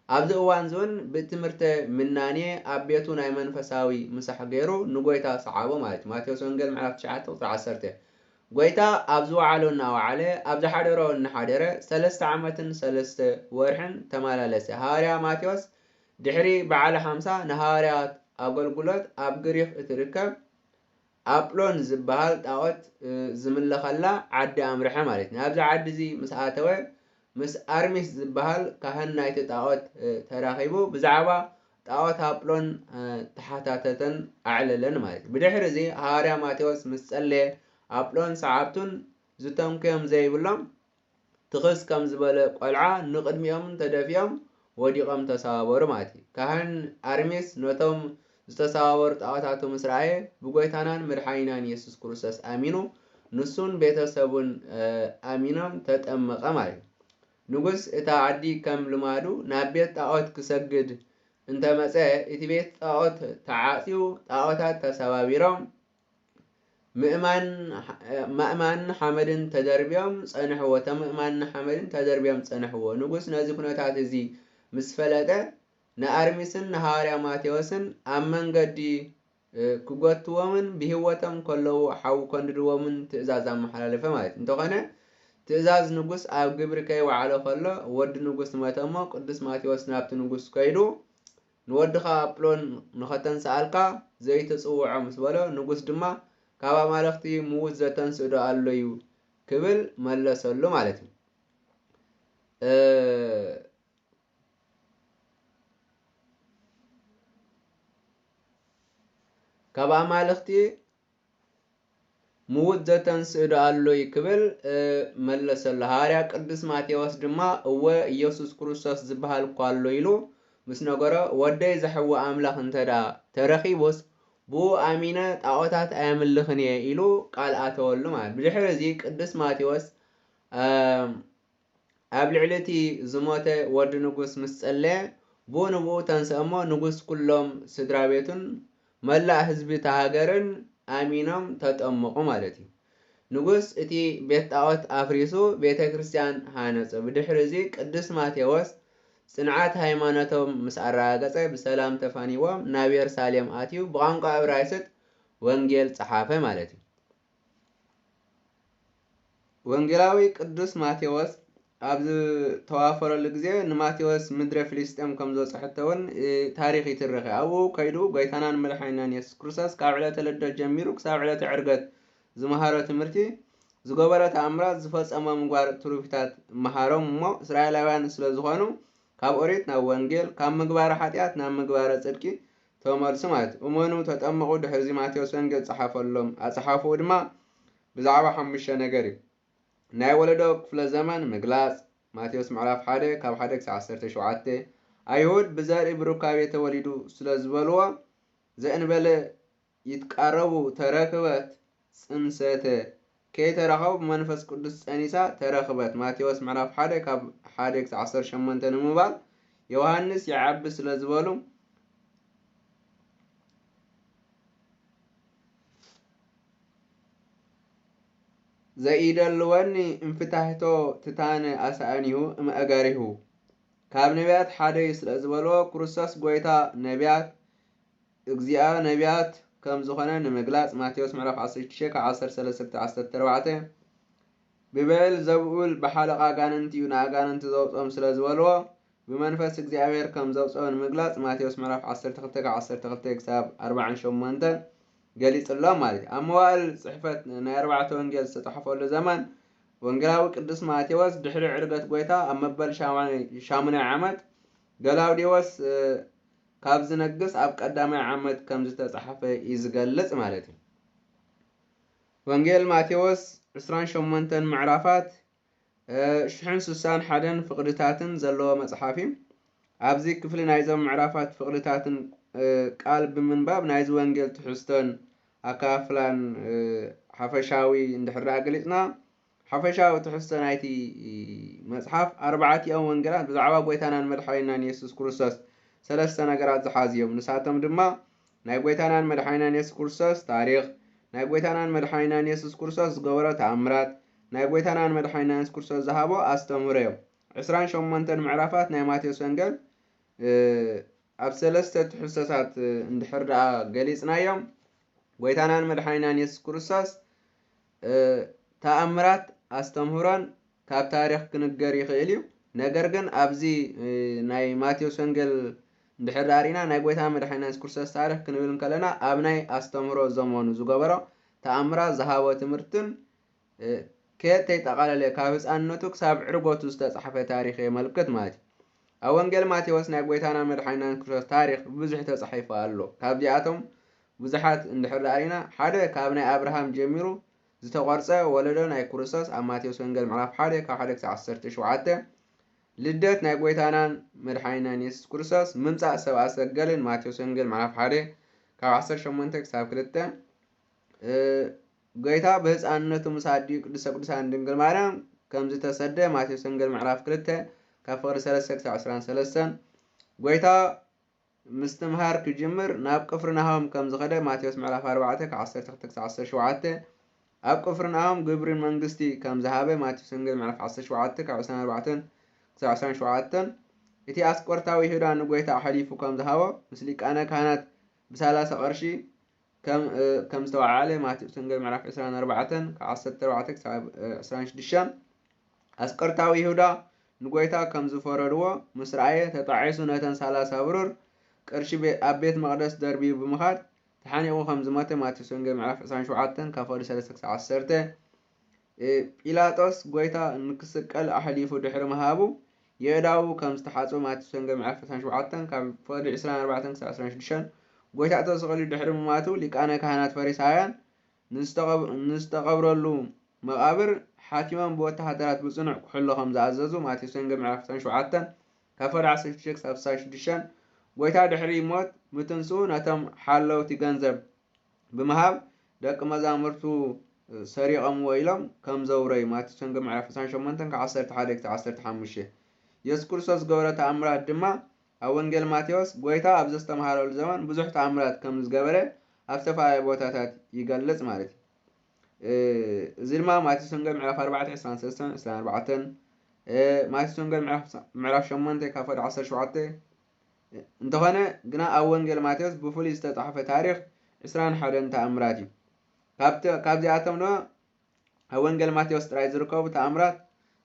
ኣብዚ እዋን እዚ እውን ብትምህርተ ምናኔ ኣብ ቤቱ ናይ መንፈሳዊ ምሳሕ ገይሩ ንጎይታ ሰዓቦ ማለት እዩ። ማቴዎስ ወንጌል ምዕራፍ ትሽዓተ ቁጽሪ ዓሰርተ። ጎይታ ኣብ ዝወዓሎ እናወዓለ፣ ኣብ ዝሓደሮ እናሓደረ፣ ሰለስተ ዓመትን ሰለስተ ወርሕን ተመላለሰ። ሃዋርያ ማቴዎስ ድሕሪ በዓለ ሓምሳ ንሃዋርያት ኣገልግሎት ኣብ ግሪኽ እትርከብ ኣጵሎን ዝበሃል ጣዖት፣ እ፣ ዝምለኸላ ዓዲ ኣምርሐ ማለት እዩ። ናብዚ ዓዲ እዚ ምስ ኣተወ፣ ምስ ኣርሚስ ዝበሃል ካህን ናይቲ ጣዖት፣ እ፣ ተራኺቡ፣ ብዛዕባ ጣዖት ኣጵሎን፣ እ፣ ተሓታተተን ኣዕለለን ማለት እዩ። ብድሕሪ እዚ ሃዋርያ ማቴዎስ ምስ ጸለየ፣ ኣጵሎን ሰዓብቱን ዝተንኩዮም ዘይብሎም ትኽስ ከም ዝበለ ቆልዓ ንቕድሚኦም ተደፊኦም ወዲቖም ተሰባበሩ ማለት እዩ። ካህን ኣርሚስ ነቶም ዝተሰባበሩ ጣዖታቱ ምስ ረኣየ፣ ብጎይታናን መድሓኒናን የሱስ ክርስቶስ ኣሚኑ፣ ንሱን ቤተሰቡን፣ እ፣ ኣሚኖም ተጠመቐ ማለት እዩ። ንጉስ እታ ዓዲ ከም ልማዱ ናብ ቤት ጣዖት ክሰግድ እንተመጸ፣ እቲ ቤት ጣዖት ተዓጽዩ፣ ጣዖታት ተሰባቢሮም፣ ምእማን፣ ማእማንን ሓመድን ተደርብዮም ጸንሕዎ፣ እቶም ምእማንን ሓመድን ተደርብዮም ጸንሕዎ። ንጉስ ነዚ ኩነታት እዚ ምስ ፈለጠ፣ ንኣርሚስን ንሃዋርያ ማቴዎስን ኣብ መንገዲ፣ እ፣ ክጎትዎምን ብህይወቶም ከለዉ ሓዊ ከንድድዎምን ትእዛዝ ኣመሓላለፈ ማለት እዩ። እንተኾነ፣ ትእዛዝ ንጉስ ኣብ ግብሪ ከይወዓለ ከሎ፣ ወዲ ንጉስ መተ እሞ፣ ቅዱስ ማቴዎስ ናብቲ ንጉስ ከይዱ፣ "ንወድኻ ኣጵሎን ንኸተንስኣልካ ዘይትጽውዖ?" ምስ በሎ፣ ንጉስ ድማ፣ "ካብ ኣማልኽቲ ምዉት ዘተንስእ ዶ ኣሎ እዩ?" ክብል መለሰሉ ማለት እዩ። እ፣ ካብ ኣማልኽቲ ምዉት ዘተንስእ ዶ ኣሎ እዩ ክብል፣ እ፣ መለሰሉ። ሃዋርያ ቅዱስ ማቴዎስ ድማ፣ "እወ፣ ኢየሱስ ክርስቶስ ዝበሃል እኳ ኣሎ" ኢሉ ምስ ነገሮ፣ "ወደይ ዘሕዊ ኣምላኽ እንተ ደኣ ተረኺቡስ፣ ብኡ ኣሚነ ጣዖታት ኣየምልኽን እየ" ኢሉ ቃል ኣተወሉ ማለት። ብድሕሪ እዚ ቅዱስ ማቴዎስ፣ እ፣ ኣብ ልዕሊ እቲ ዝሞተ ወዲ ንጉስ ምስ ጸለየ፣ ብኡ ንብኡ ተንስአ እሞ፣ ንጉስ ኩሎም ስድራ ቤቱን መላእ ህዝቢ እታ ሃገርን ኣሚኖም ተጠመቑ ማለት እዩ። ንጉስ እቲ ቤት ጣዖት ኣፍሪሱ ቤተ ክርስቲያን ሃነጸ። ብድሕሪ እዚ ቅዱስ ማቴዎስ ጽንዓት ሃይማኖቶም ምስ ኣረጋገጸ፣ ብሰላም ተፋኒዎም ናብ የሩሳሌም ኣትዩ ብቋንቋ እብራይስጥ ወንጌል ጸሓፈ ማለት እዩ። ወንጌላዊ ቅዱስ ማቴዎስ ኣብ ዝተዋፈረሉ ግዜ፣ ንማቴዎስ ምድረ ፍልስጤም ከም ዝበጽሐቶ እውን፣ እ፣ ታሪኽ ይትርኽ። ኣብኡ ከይዱ፣ ጎይታናን መድሓኒናን የሱስ ክርስቶስ ካብ ዕለተ ልደት ጀሚሩ ክሳብ ዕለተ ዕርገት ዝመሃሮ ትምህርቲ፣ ዝገበሮ ተኣምራት፣ ዝፈጸሞ ምግባር ትሩፊታት መሃሮም እሞ፣ እስራኤላውያን ስለ ዝኾኑ፣ ካብ ኦሪት ናብ ወንጌል፣ ካብ ምግባረ ሓጢኣት ናብ ምግባረ ጽድቂ ተመልሱ ማለት እዩ። እመኑ፣ ተጠመቑ፣ ድሕሪ እዚ ማቴዎስ ወንጌል ጸሓፈሎም። ኣጸሓሕፍኡ ድማ ብዛዕባ ሓሙሽተ ነገር እዩ። ናይ ወለዶ ክፍለ ዘመን ምግላጽ፣ ማቴዎስ ምዕራፍ ሓደ ካብ ሓደ ክሳብ ዓሰርተ ሸውዓተ። ኣይሁድ ብዘርኢ ብሩካቤ ተወሊዱ ስለ ዝበልዎ፣ ዘእንበለ ይትቃረቡ ተረክበት ጽንሰተ፣ ከይተራኸቡ ብመንፈስ ቅዱስ ጸኒሳ ተረኽበት። ማቴዎስ ምዕራፍ ሓደ ካብ ሓደ ክሳብ ዓሰርተ ሸሞንተ ንምባል፣ ዮሃንስ ይዓቢ ስለ ዝበሉ፣ "ዘኢደልወኒ እንፍታሕቶ ትታነ ኣሳእኒሁ እምእገሪሁ፣ ካብ ነቢያት ሓደ እዩ" ስለ ዝበልዎ፣ ክርስቶስ ጎይታ ነቢያት፣ እግዚኣብ ነቢያት ከም ዝኾነ ንምግላጽ፣ ማቴዎስ ምዕራፍ ዓሰርተ ሽዱሽተ ካብ ዓሰርተ ሰለስተ ክሳብ ዓሰርተ ኣርባዕተ። ብብዔል ዘብኡል ብሓለቓ ኣጋንንቲ እዩ ንኣጋንንቲ ዘውፅኦም ስለ ዝበልዎ፣ ብመንፈስ እግዚኣብሔር ከም ዘውፅኦ ንምግላፅ ማቴዎስ ምዕራፍ ዓሰርተ ክልተ ካብ ዓሰርተ ክልተ ክሳብ ኣርባዓን ሸሞንተን ገሊፅሎም ማለት እዩ። ኣብ መዋእል ፅሕፈት ናይ ኣርባዕተ ወንጌል ዝተፃሕፈሉ ዘመን ወንጌላዊ ቅዱስ ማቴዎስ ድሕሪ ዕርገት ጐይታ ኣብ መበል ሻሙናይ ዓመት ገላውዴዎስ ካብ ዝነግስ ኣብ ቀዳማይ ዓመት ከም ዝተጻሕፈ እዩ ዝገልጽ ማለት እዩ። ወንጌል ማቴዎስ ዕስራን ሸሞንተን ምዕራፋት ሽሕን ስሳን ሓደን ፍቕድታትን ዘለዎ መጽሓፍ እዩ። ኣብዚ ክፍሊ ናይዞም ምዕራፋት ፍቕድታትን ቃል ብምንባብ ናይዚ ወንጌል ትሕዝቶን ኣካፍላን ሓፈሻዊ እንድሕር ደኣ ገሊጽና ሓፈሻዊ ትሕዝቶ ናይቲ መጽሓፍ ኣርባዕቲኦም ወንጌላት ብዛዕባ ጐይታናን መድሓኒናን የሱስ ክርስቶስ ሰለስተ ነገራት ዝሓዙ እዮም። ንሳቶም ድማ ናይ ጐይታናን መድሓኒናን የሱስ ክርስቶስ ታሪኽ፣ ናይ ጐይታናን መድሓኒናን የሱስ ክርስቶስ ዝገበሮ ተኣምራት፣ ናይ ጐይታናን መድሓኒናን የሱስ ክርስቶስ ዝሃቦ ኣስተምህሮ እዮም። ዕስራን ሸሞንተን ምዕራፋት ናይ ማቴዎስ ወንጌል ኣብ ሰለስተ ትሕዝቶታት እንድሕር ደኣ ገሊጽናዮም ጐይታናን መድሓኒናን የሱስ ክርስቶስ ተኣምራት ኣስተምህሮን ካብ ታሪኽ ክንገር ይኽእል እዩ። ነገር ግን ኣብዚ ናይ ማቴዎስ ወንጌል እንድሕር ደኣ ርኢና ናይ ጐይታ መድሓኒና የሱስ ክርስቶስ ታሪኽ ክንብል እንከለና ኣብ ናይ ኣስተምህሮ ዘመኑ ዝገበሮ ተኣምራት ዝሃቦ ትምህርትን ከየት ተይጠቓለለ ካብ ህፃንነቱ ክሳብ ዕርገቱ ዝተፃሕፈ ታሪኽ የመልክት ማለት እዩ። ኣብ ወንጌል ማቴዎስ ናይ ጐይታና መድሓኒና የሱስ ክርስቶስ ታሪኽ ብብዙሕ ተፃሒፉ ኣሎ። ካብዚኣቶም ብዙሓት እንድሕር ደኣ ርኢና ሓደ ካብ ናይ ኣብርሃም ጀሚሩ ዝተቖርጸ ወለዶ ናይ ክርስቶስ ኣብ ማቴዎስ ወንጌል ምዕራፍ ሓደ ካብ ሓደ ክሳብ ዓሰርተ ሸውዓተ፣ ልደት ናይ ጐይታናን መድሓኒናን የሱስ ክርስቶስ ምምጻእ ሰብኣ ሰገልን ማቴዎስ ወንጌል ምዕራፍ ሓደ ካብ ዓሰርተ ሸሞንተ ክሳብ ክልተ፣ እ፣ ጐይታ ብህፃንነቱ ምስ ኣዲኡ ቅድስተ ቅዱሳን ድንግል ማርያም ከም ዝተሰደ ማቴዎስ ወንጌል ምዕራፍ ክልተ ካብ ፍቕዲ ሰለስተ ክሳብ ዕስራን ሰለስተን፣ ጐይታ ምስትምሃር ክጅምር ናብ ቅፍርናሆም ከም ዝኸደ ማቴዎስ ምዕራፍ ኣርባዕተ ካብ ዓሰርተ ክልተ ክሳብ ዓሰርተ ሸውዓተ፣ ኣብ ቅፍርናሆም ግብሪ መንግስቲ ከም ዝሃበ ማቴዎስ ወንጌል ምዕራፍ ዓሰርተ ሸውዓተ ካብ ዕስራን ኣርባዕተን ክሳብ ዕስራን ሸውዓተን፣ እቲ ኣስቆርታዊ ይሁዳ ንጎይታ ኣሕሊፉ ከም ዝሃቦ ምስ ሊቃነ ካህናት ብሰላሳ ቅርሺ ከም ዝተወዓዓለ ማቴዎስ ወንጌል ምዕራፍ ዕስራን ኣርባዕተን ካብ ዓሰርተ ኣርባዕተ ክሳብ ዕስራን ሽዱሽተን፣ ኣስቆርታዊ ይሁዳ ንጎይታ ከም ዝፈረድዎ ምስ ረኣየ ተጣዒሱ ነተን ሰላሳ ብሩር ቅርሺ ኣብ ቤት መቕደስ ደርቢዩ ብምኻድ ተሓኒቑ ከም ዝሞተ ማቴዎስ ወንጌል ምዕራፍ ዕስራን ሸውዓተን ካብ ፍቕዲ ሰለስተ ክሳብ ዓሰርተ፣ ጲላጦስ ጎይታ ንክስቀል ኣሕሊፉ ድሕሪ ምሃቡ የእዳዉ ከም ዝተሓጽቡ ማቴዎስ ወንጌል ምዕራፍ ዕስራን ሸውዓተን ካብ ፍቕዲ ዕስራን ኣርባዕተን ክሳብ ዕስራን ሽዱሽተን፣ ጎይታ ተሰቒሉ ድሕሪ ምማቱ ሊቃነ ካህናት ፈሪሳውያን ንዝተቐብረሉ መቓብር ሓቲሞም ብወተሃደራት ብጽኑዕ ክሕሎ ከም ዝኣዘዙ ማቴዎስ ወንጌል ምዕራፍ ዕስራን ሸውዓተን ካብ ፍቕዲ ዓሰርተ ሽዱሽተ ክሳብ ስሳ ሽዱሽተን፣ ጎይታ ድሕሪ ሞት ምትንስኡ ነቶም ሓለውቲ ገንዘብ ብምሃብ ደቂ መዛሙርቱ ሰሪቖምዎ ኢሎም ከም ዘውረዩ ማቴዎስ ወንጌል ምዕራፍ ዕስራን ሸሞንተን ካብ ዓሰርተ ሓደ ክሳብ ዓሰርተ ሓሙሽተ። የሱስ ክርስቶስ ዝገበሮ ተኣምራት ድማ ኣብ ወንጌል ማቴዎስ ጎይታ ኣብ ዘስተምሃረሉ ዘመን ብዙሕ ተኣምራት ከም ዝገበረ ኣብ ዝተፈላለዩ ቦታታት ይገልጽ ማለት እዩ። እዚ ድማ ማቴዎስ ወንጌል ምዕራፍ ኣርባዕተ ዕስራን ሰለስተን ዕስራን ኣርባዕተን፣ ማቴዎስ ወንጌል ምዕራፍ ሸሞንተ ካብ ፍቕዲ ዓሰርተ ሸውዓተ እንተኾነ ግና ኣብ ወንጌል ማቴዎስ ብፍሉይ ዝተጻሕፈ ታሪኽ ዕስራን ሓደን ተኣምራት እዩ። ካብዚኣቶም ድማ ኣብ ወንጌል ማቴዎስ ጥራይ ዝርከቡ ተኣምራት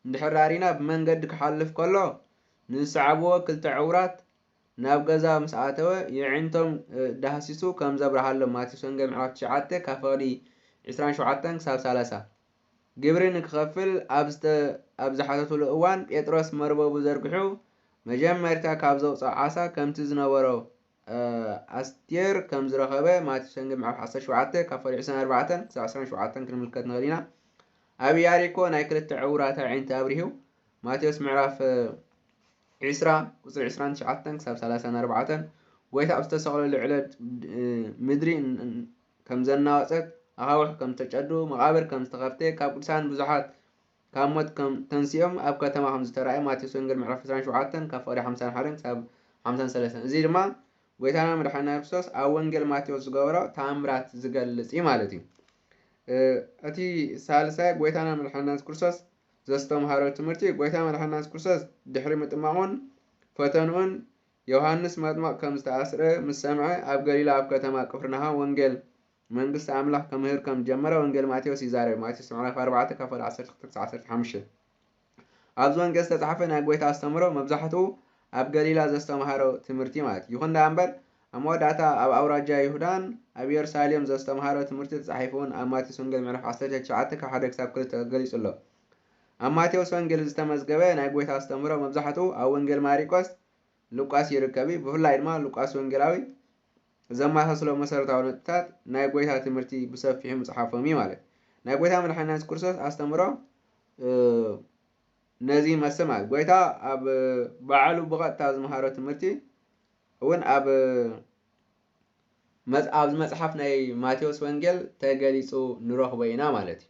እንድሕር ዳሪና ብመንገዲ ክሓልፍ ከሎ ንዝሰዓብዎ ክልተ ዕውራት ናብ ገዛ ምስ ኣተወ የዒንቶም ዳህሲሱ ከም ዘብርሃሎም ማቴዎስ ወንጌል ምዕራፍ ትሽዓተ ካብ ፍቕዲ ዕስራን ሸውዓተን ክሳብ ሰላሳ። ግብሪ ንክኸፍል ኣብ ዝሓተትሉ እዋን ጴጥሮስ መርበቡ ዘርጊሑ መጀመርታ ካብ ዘውፅኦ ዓሳ ከምቲ ዝነበሮ ኣስቴር ከም ዝረኸበ ማቴዎስ ወንጌል ምዕራፍ ዓሰርተ ሸውዓተ ካብ ፍቕዲ ዕስራን ኣርባዕተን ክሳብ ዕስራን ሸውዓተን ክንምልከት ንኽእል ኢና። ኣብ ኢያሪኮ ናይ ክልተ ዕውራት ኣዒንቲ ኣብሪሁ ማቴዎስ ምዕራፍ ዕስራ ቁፅሪ ዕስራን ትሽዓተን ክሳብ ሰላሳን ኣርባዕተን፣ ጎይታ ኣብ ዝተሰቕለሉ ዕለት ምድሪ ከም ዘናወፀት፣ ኣኻውሕ ከም ዝተጨዱ፣ መቓብር ከም ዝተኸፍተ፣ ካብ ቅዱሳን ብዙሓት ካብ ሞት ከም ተንሲኦም ኣብ ከተማ ከም ዝተራእየ ማቴዎስ ወንጌል ምዕራፍ ዕስራን ሸውዓተን ካብ ፍቕዲ ሓምሳን ሓደን ክሳብ ሓምሳን ሰለስተን። እዚ ድማ ጎይታና መድሓኒና ክርስቶስ ኣብ ወንጌል ማቴዎስ ዝገበሮ ተኣምራት ዝገልጽ እዩ ማለት እዩ። እቲ ሳልሳይ ጎይታና መድሓኒና ክርስቶስ ዘስተምሃሮ ትምህርቲ፣ ጎይታ መድሓኒና ክርስቶስ ድሕሪ ምጥማቑን ፈተንኡን ዮሃንስ መጥምቕ ከም ዝተኣስረ ምስ ሰምዐ ኣብ ገሊላ ኣብ ከተማ ቅፍርናሆም ወንጌል መንግስቲ ኣምላኽ ከምህር ከም ዝጀመረ ወንጌል ማቴዎስ ይዛረብ። ማቴዎስ ምዕራፍ ኣርባዕተ ካብ ዓሰርተ ክልተ ክሳብ ዓሰርተ ሓሙሽተ። ኣብዚ ወንጌል ዝተጻሕፈ ናይ ጐይታ ኣስተምህሮ መብዛሕትኡ ኣብ ገሊላ ዘስተምሃሮ ትምህርቲ ማለት እዩ። ይኹን ደኣ እምበር ኣብ መወዳእታ ኣብ ኣውራጃ ይሁዳን ኣብ የሩሳሌም ዘስተምሃሮ ትምህርቲ ተጻሒፉ እውን ኣብ ማቴዎስ ወንጌል ምዕራፍ ዓሰርተ ትሽዓተ ካብ ሓደ ክሳብ ክልተ ተገሊጹ ኣሎ። ኣብ ማቴዎስ ወንጌል ዝተመዝገበ ናይ ጐይታ ኣስተምህሮ መብዛሕትኡ ኣብ ወንጌል ማሪቆስ፣ ሉቃስ ይርከብ እዩ። ብፍላይ ድማ ሉቃስ ወንጌላዊ ዘመሳስሎ መሰረታዊ ነጥብታት ናይ ጐይታ ትምህርቲ ብሰፊሑ ምጽሓፎም እዩ ማለት። ናይ ጐይታ መድሓኒና የሱስ ክርስቶስ ኣስተምህሮ፣ እ፣ ነዚ ይመስል ማለት። ጐይታ ኣብ ባዕሉ ብቐጥታ ዝመሃሮ ትምህርቲ እውን ኣብ መጽ-፣ ኣብዚ መጽሓፍ ናይ ማቴዎስ ወንጌል ተገሊጹ ንረኽቦ ኢና ማለት እዩ።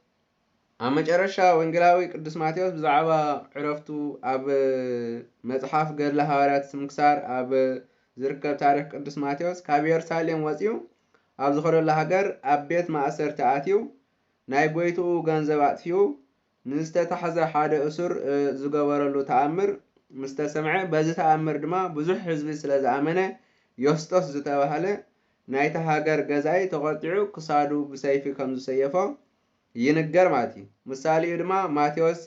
ኣብ መጨረሻ ወንጌላዊ ቅዱስ ማቴዎስ ብዛዕባ ዕረፍቱ ኣብ መጽሓፍ ገድለ ሃዋርያት ስንክሳር ኣብ ዝርከብ ታሪኽ ቅዱስ ማቴዎስ ካብ የሩሳሌም ወጺኡ ኣብ ዝኸደሉ ሃገር ኣብ ቤት ማእሰርቲ ኣትዩ ናይ ጐይትኡ ገንዘብ ኣጥፊኡ ንዝተታሕዘ ሓደ እሱር፣ እ፣ ዝገበረሉ ተኣምር ምስ ተሰምዐ፣ በዚ ተኣምር ድማ ብዙሕ ህዝቢ ስለ ዝኣመነ፣ ዮስጦስ ዝተባህለ ናይታ ሃገር ገዛኢ ተቖጢዑ ክሳዱ ብሰይፊ ከም ዝሰየፎ ይንገር ማለት እዩ። ምሳሌኡ ድማ ማቴዎስ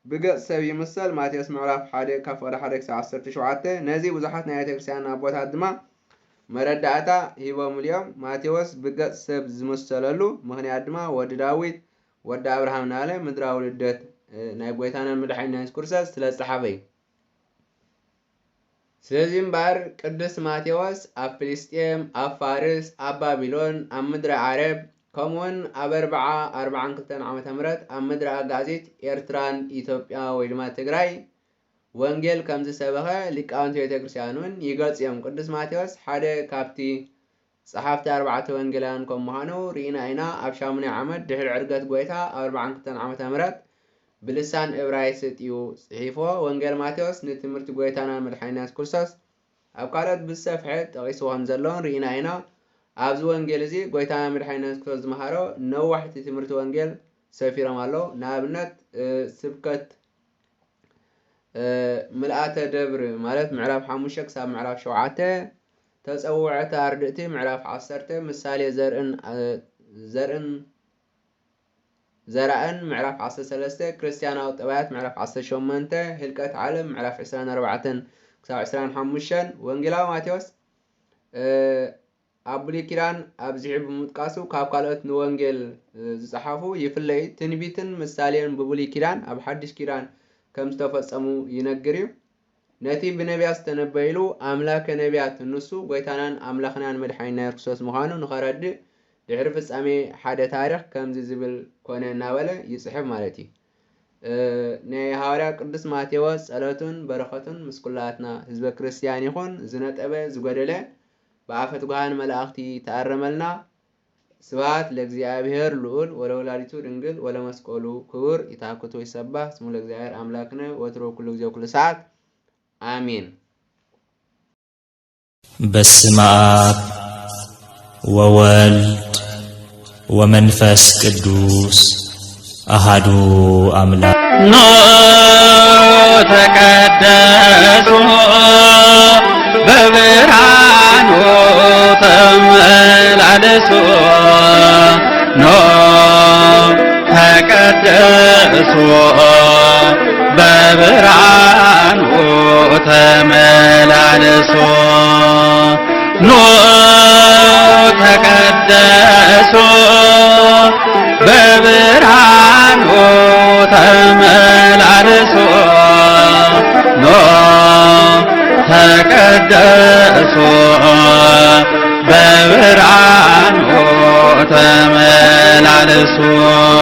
ብገጽ ሰብ ይምሰል፣ ማቴዎስ ምዕራፍ ሓደ ካብ ፍቕዲ ሓደ ክሳብ ዓሰርተ ሸውዓተ። ነዚ ብዙሓት ናይ ቤተ ክርስቲያን ኣቦታት ድማ መረዳእታ ሂቦምሉ እዮም። ማቴዎስ ብገጽ ሰብ ዝመሰለሉ ምኽንያት ድማ ወዲ ዳዊት፣ ወዲ ኣብርሃም እናበለ ምድራዊ ልደት፣ እ፣ ናይ ጐይታናን መድሓኒና የሱስ ክርስቶስ ስለ ዝጸሓፈ እዩ። ስለዚ እምበኣር ቅዱስ ማቴዎስ ኣብ ፍልስጤም፣ ኣብ ፋርስ፣ ኣብ ባቢሎን፣ ኣብ ምድሪ ዓረብ፣ ከምኡውን ኣብ ኣርብዓ ኣርብዓን ክልተን ዓመተ ምህረት ኣብ ምድሪ ኣጋዚት ኤርትራን ኢትዮጵያ ወይ ድማ ትግራይ ወንጌል ከም ዝሰበኸ ሊቃውንቲ ቤተ ክርስቲያን እውን ይገልጹ እዮም። ቅዱስ ማቴዎስ ሓደ ካብቲ ጸሓፍቲ ኣርባዕተ ወንጌላውያን ከም ምዃኑ ርኢና ኢና። ኣብ ሻሙናይ ዓመት ድሕሪ ዕርገት ጐይታ ኣብ ኣርብዓን ክልተን ዓመተ ምህረት ብልሳን እብራይስጥ እዩ ጽሒፎ። ወንጌል ማቴዎስ ንትምህርቲ ጐይታና መድሓኒና የሱስ ክርስቶስ ኣብ ካልኦት ብዝሰፍሐ ጠቒስዎ ከም ዘለውን ርኢና ኢና። ኣብዚ ወንጌል እዚ ጐይታና መድሓኒና የሱስ ክርስቶስ ዝመሃሮ ነዋሕቲ ትምህርቲ ወንጌል ሰፊሮም ኣለዉ። ንኣብነት፣ እ፣ ስብከት፣ እ፣ ምልኣተ ደብር ማለት ምዕራፍ ሓሙሽተ ክሳብ ምዕራፍ ሸውዓተ፣ ተጸውዖተ ኣርድእቲ ምዕራፍ ዓሰርተ፣ ምሳሌ ዘርእን፣ እ፣ ዘርእን ዘራእን ምዕራፍ ዓሰርተ ሰለስተ፣ ክርስትያናዊ ጠባያት ምዕራፍ ዓሰርተ ሸሞንተ፣ ህልቀት ዓለም ምዕራፍ ዕስራን ኣርባዕተን ክሳብ ዕስራን ሓሙሽተን። ወንጌላዊ ማቴዎስ፣ እ፣ ኣብ ብሉይ ኪዳን ኣብዚሑ ብምጥቃሱ ካብ ካልኦት ንወንጌል፣ እ፣ ዝጸሓፉ ይፍለ እዩ። ትንቢትን ምሳሌን ብብሉይ ኪዳን ኣብ ሓድሽ ኪዳን ከም ዝተፈጸሙ ይነግር እዩ። ነቲ ብነቢያት ዝተነበየሉ ኣምላከ ነቢያት ንሱ ጐይታናን ኣምላኽናን መድሓኒና የሱስ ክርስቶስ ምዃኑ ንኸረድእ ድሕሪ ፍጻሜ ሓደ ታሪኽ ከምዚ ዝብል ኮነ እናበለ ይጽሕፍ ማለት እዩ። እ፣ ናይ ሃዋርያ ቅዱስ ማቴዎስ ጸሎቱን በረኸቱን ምስ ኩላትና ህዝበ ክርስቲያን ይኹን። ዝነጠበ ዝጎደለ ብኣፈ ትጉሃን መላእኽቲ ተኣረመልና። ስብሐት ለእግዚኣብሔር ልዑል ወለወላዲቱ ድንግል ወለመስቀሉ ክቡር። ይትሐከቱ ይሰባሕ ስሙ ለእግዚኣብሔር ኣምላክነ ወትሩ ኩሉ ግዜ ኩሉ ሰዓት። ኣሜን። በስመ አብ ወወልድ ወመንፈስ ቅዱስ አሃዱ አምላክ። ኖ ተቀደሱ በብርሃኑ ተመላለሱ። ኖ ተቀደሱ በብርሃኑ ተመላለሱ። ኑ ተቀደሱ በብርሃኑ ተመላለሱ። ኑ ተቀደሱ በብርሃኑ ተመላለሱ።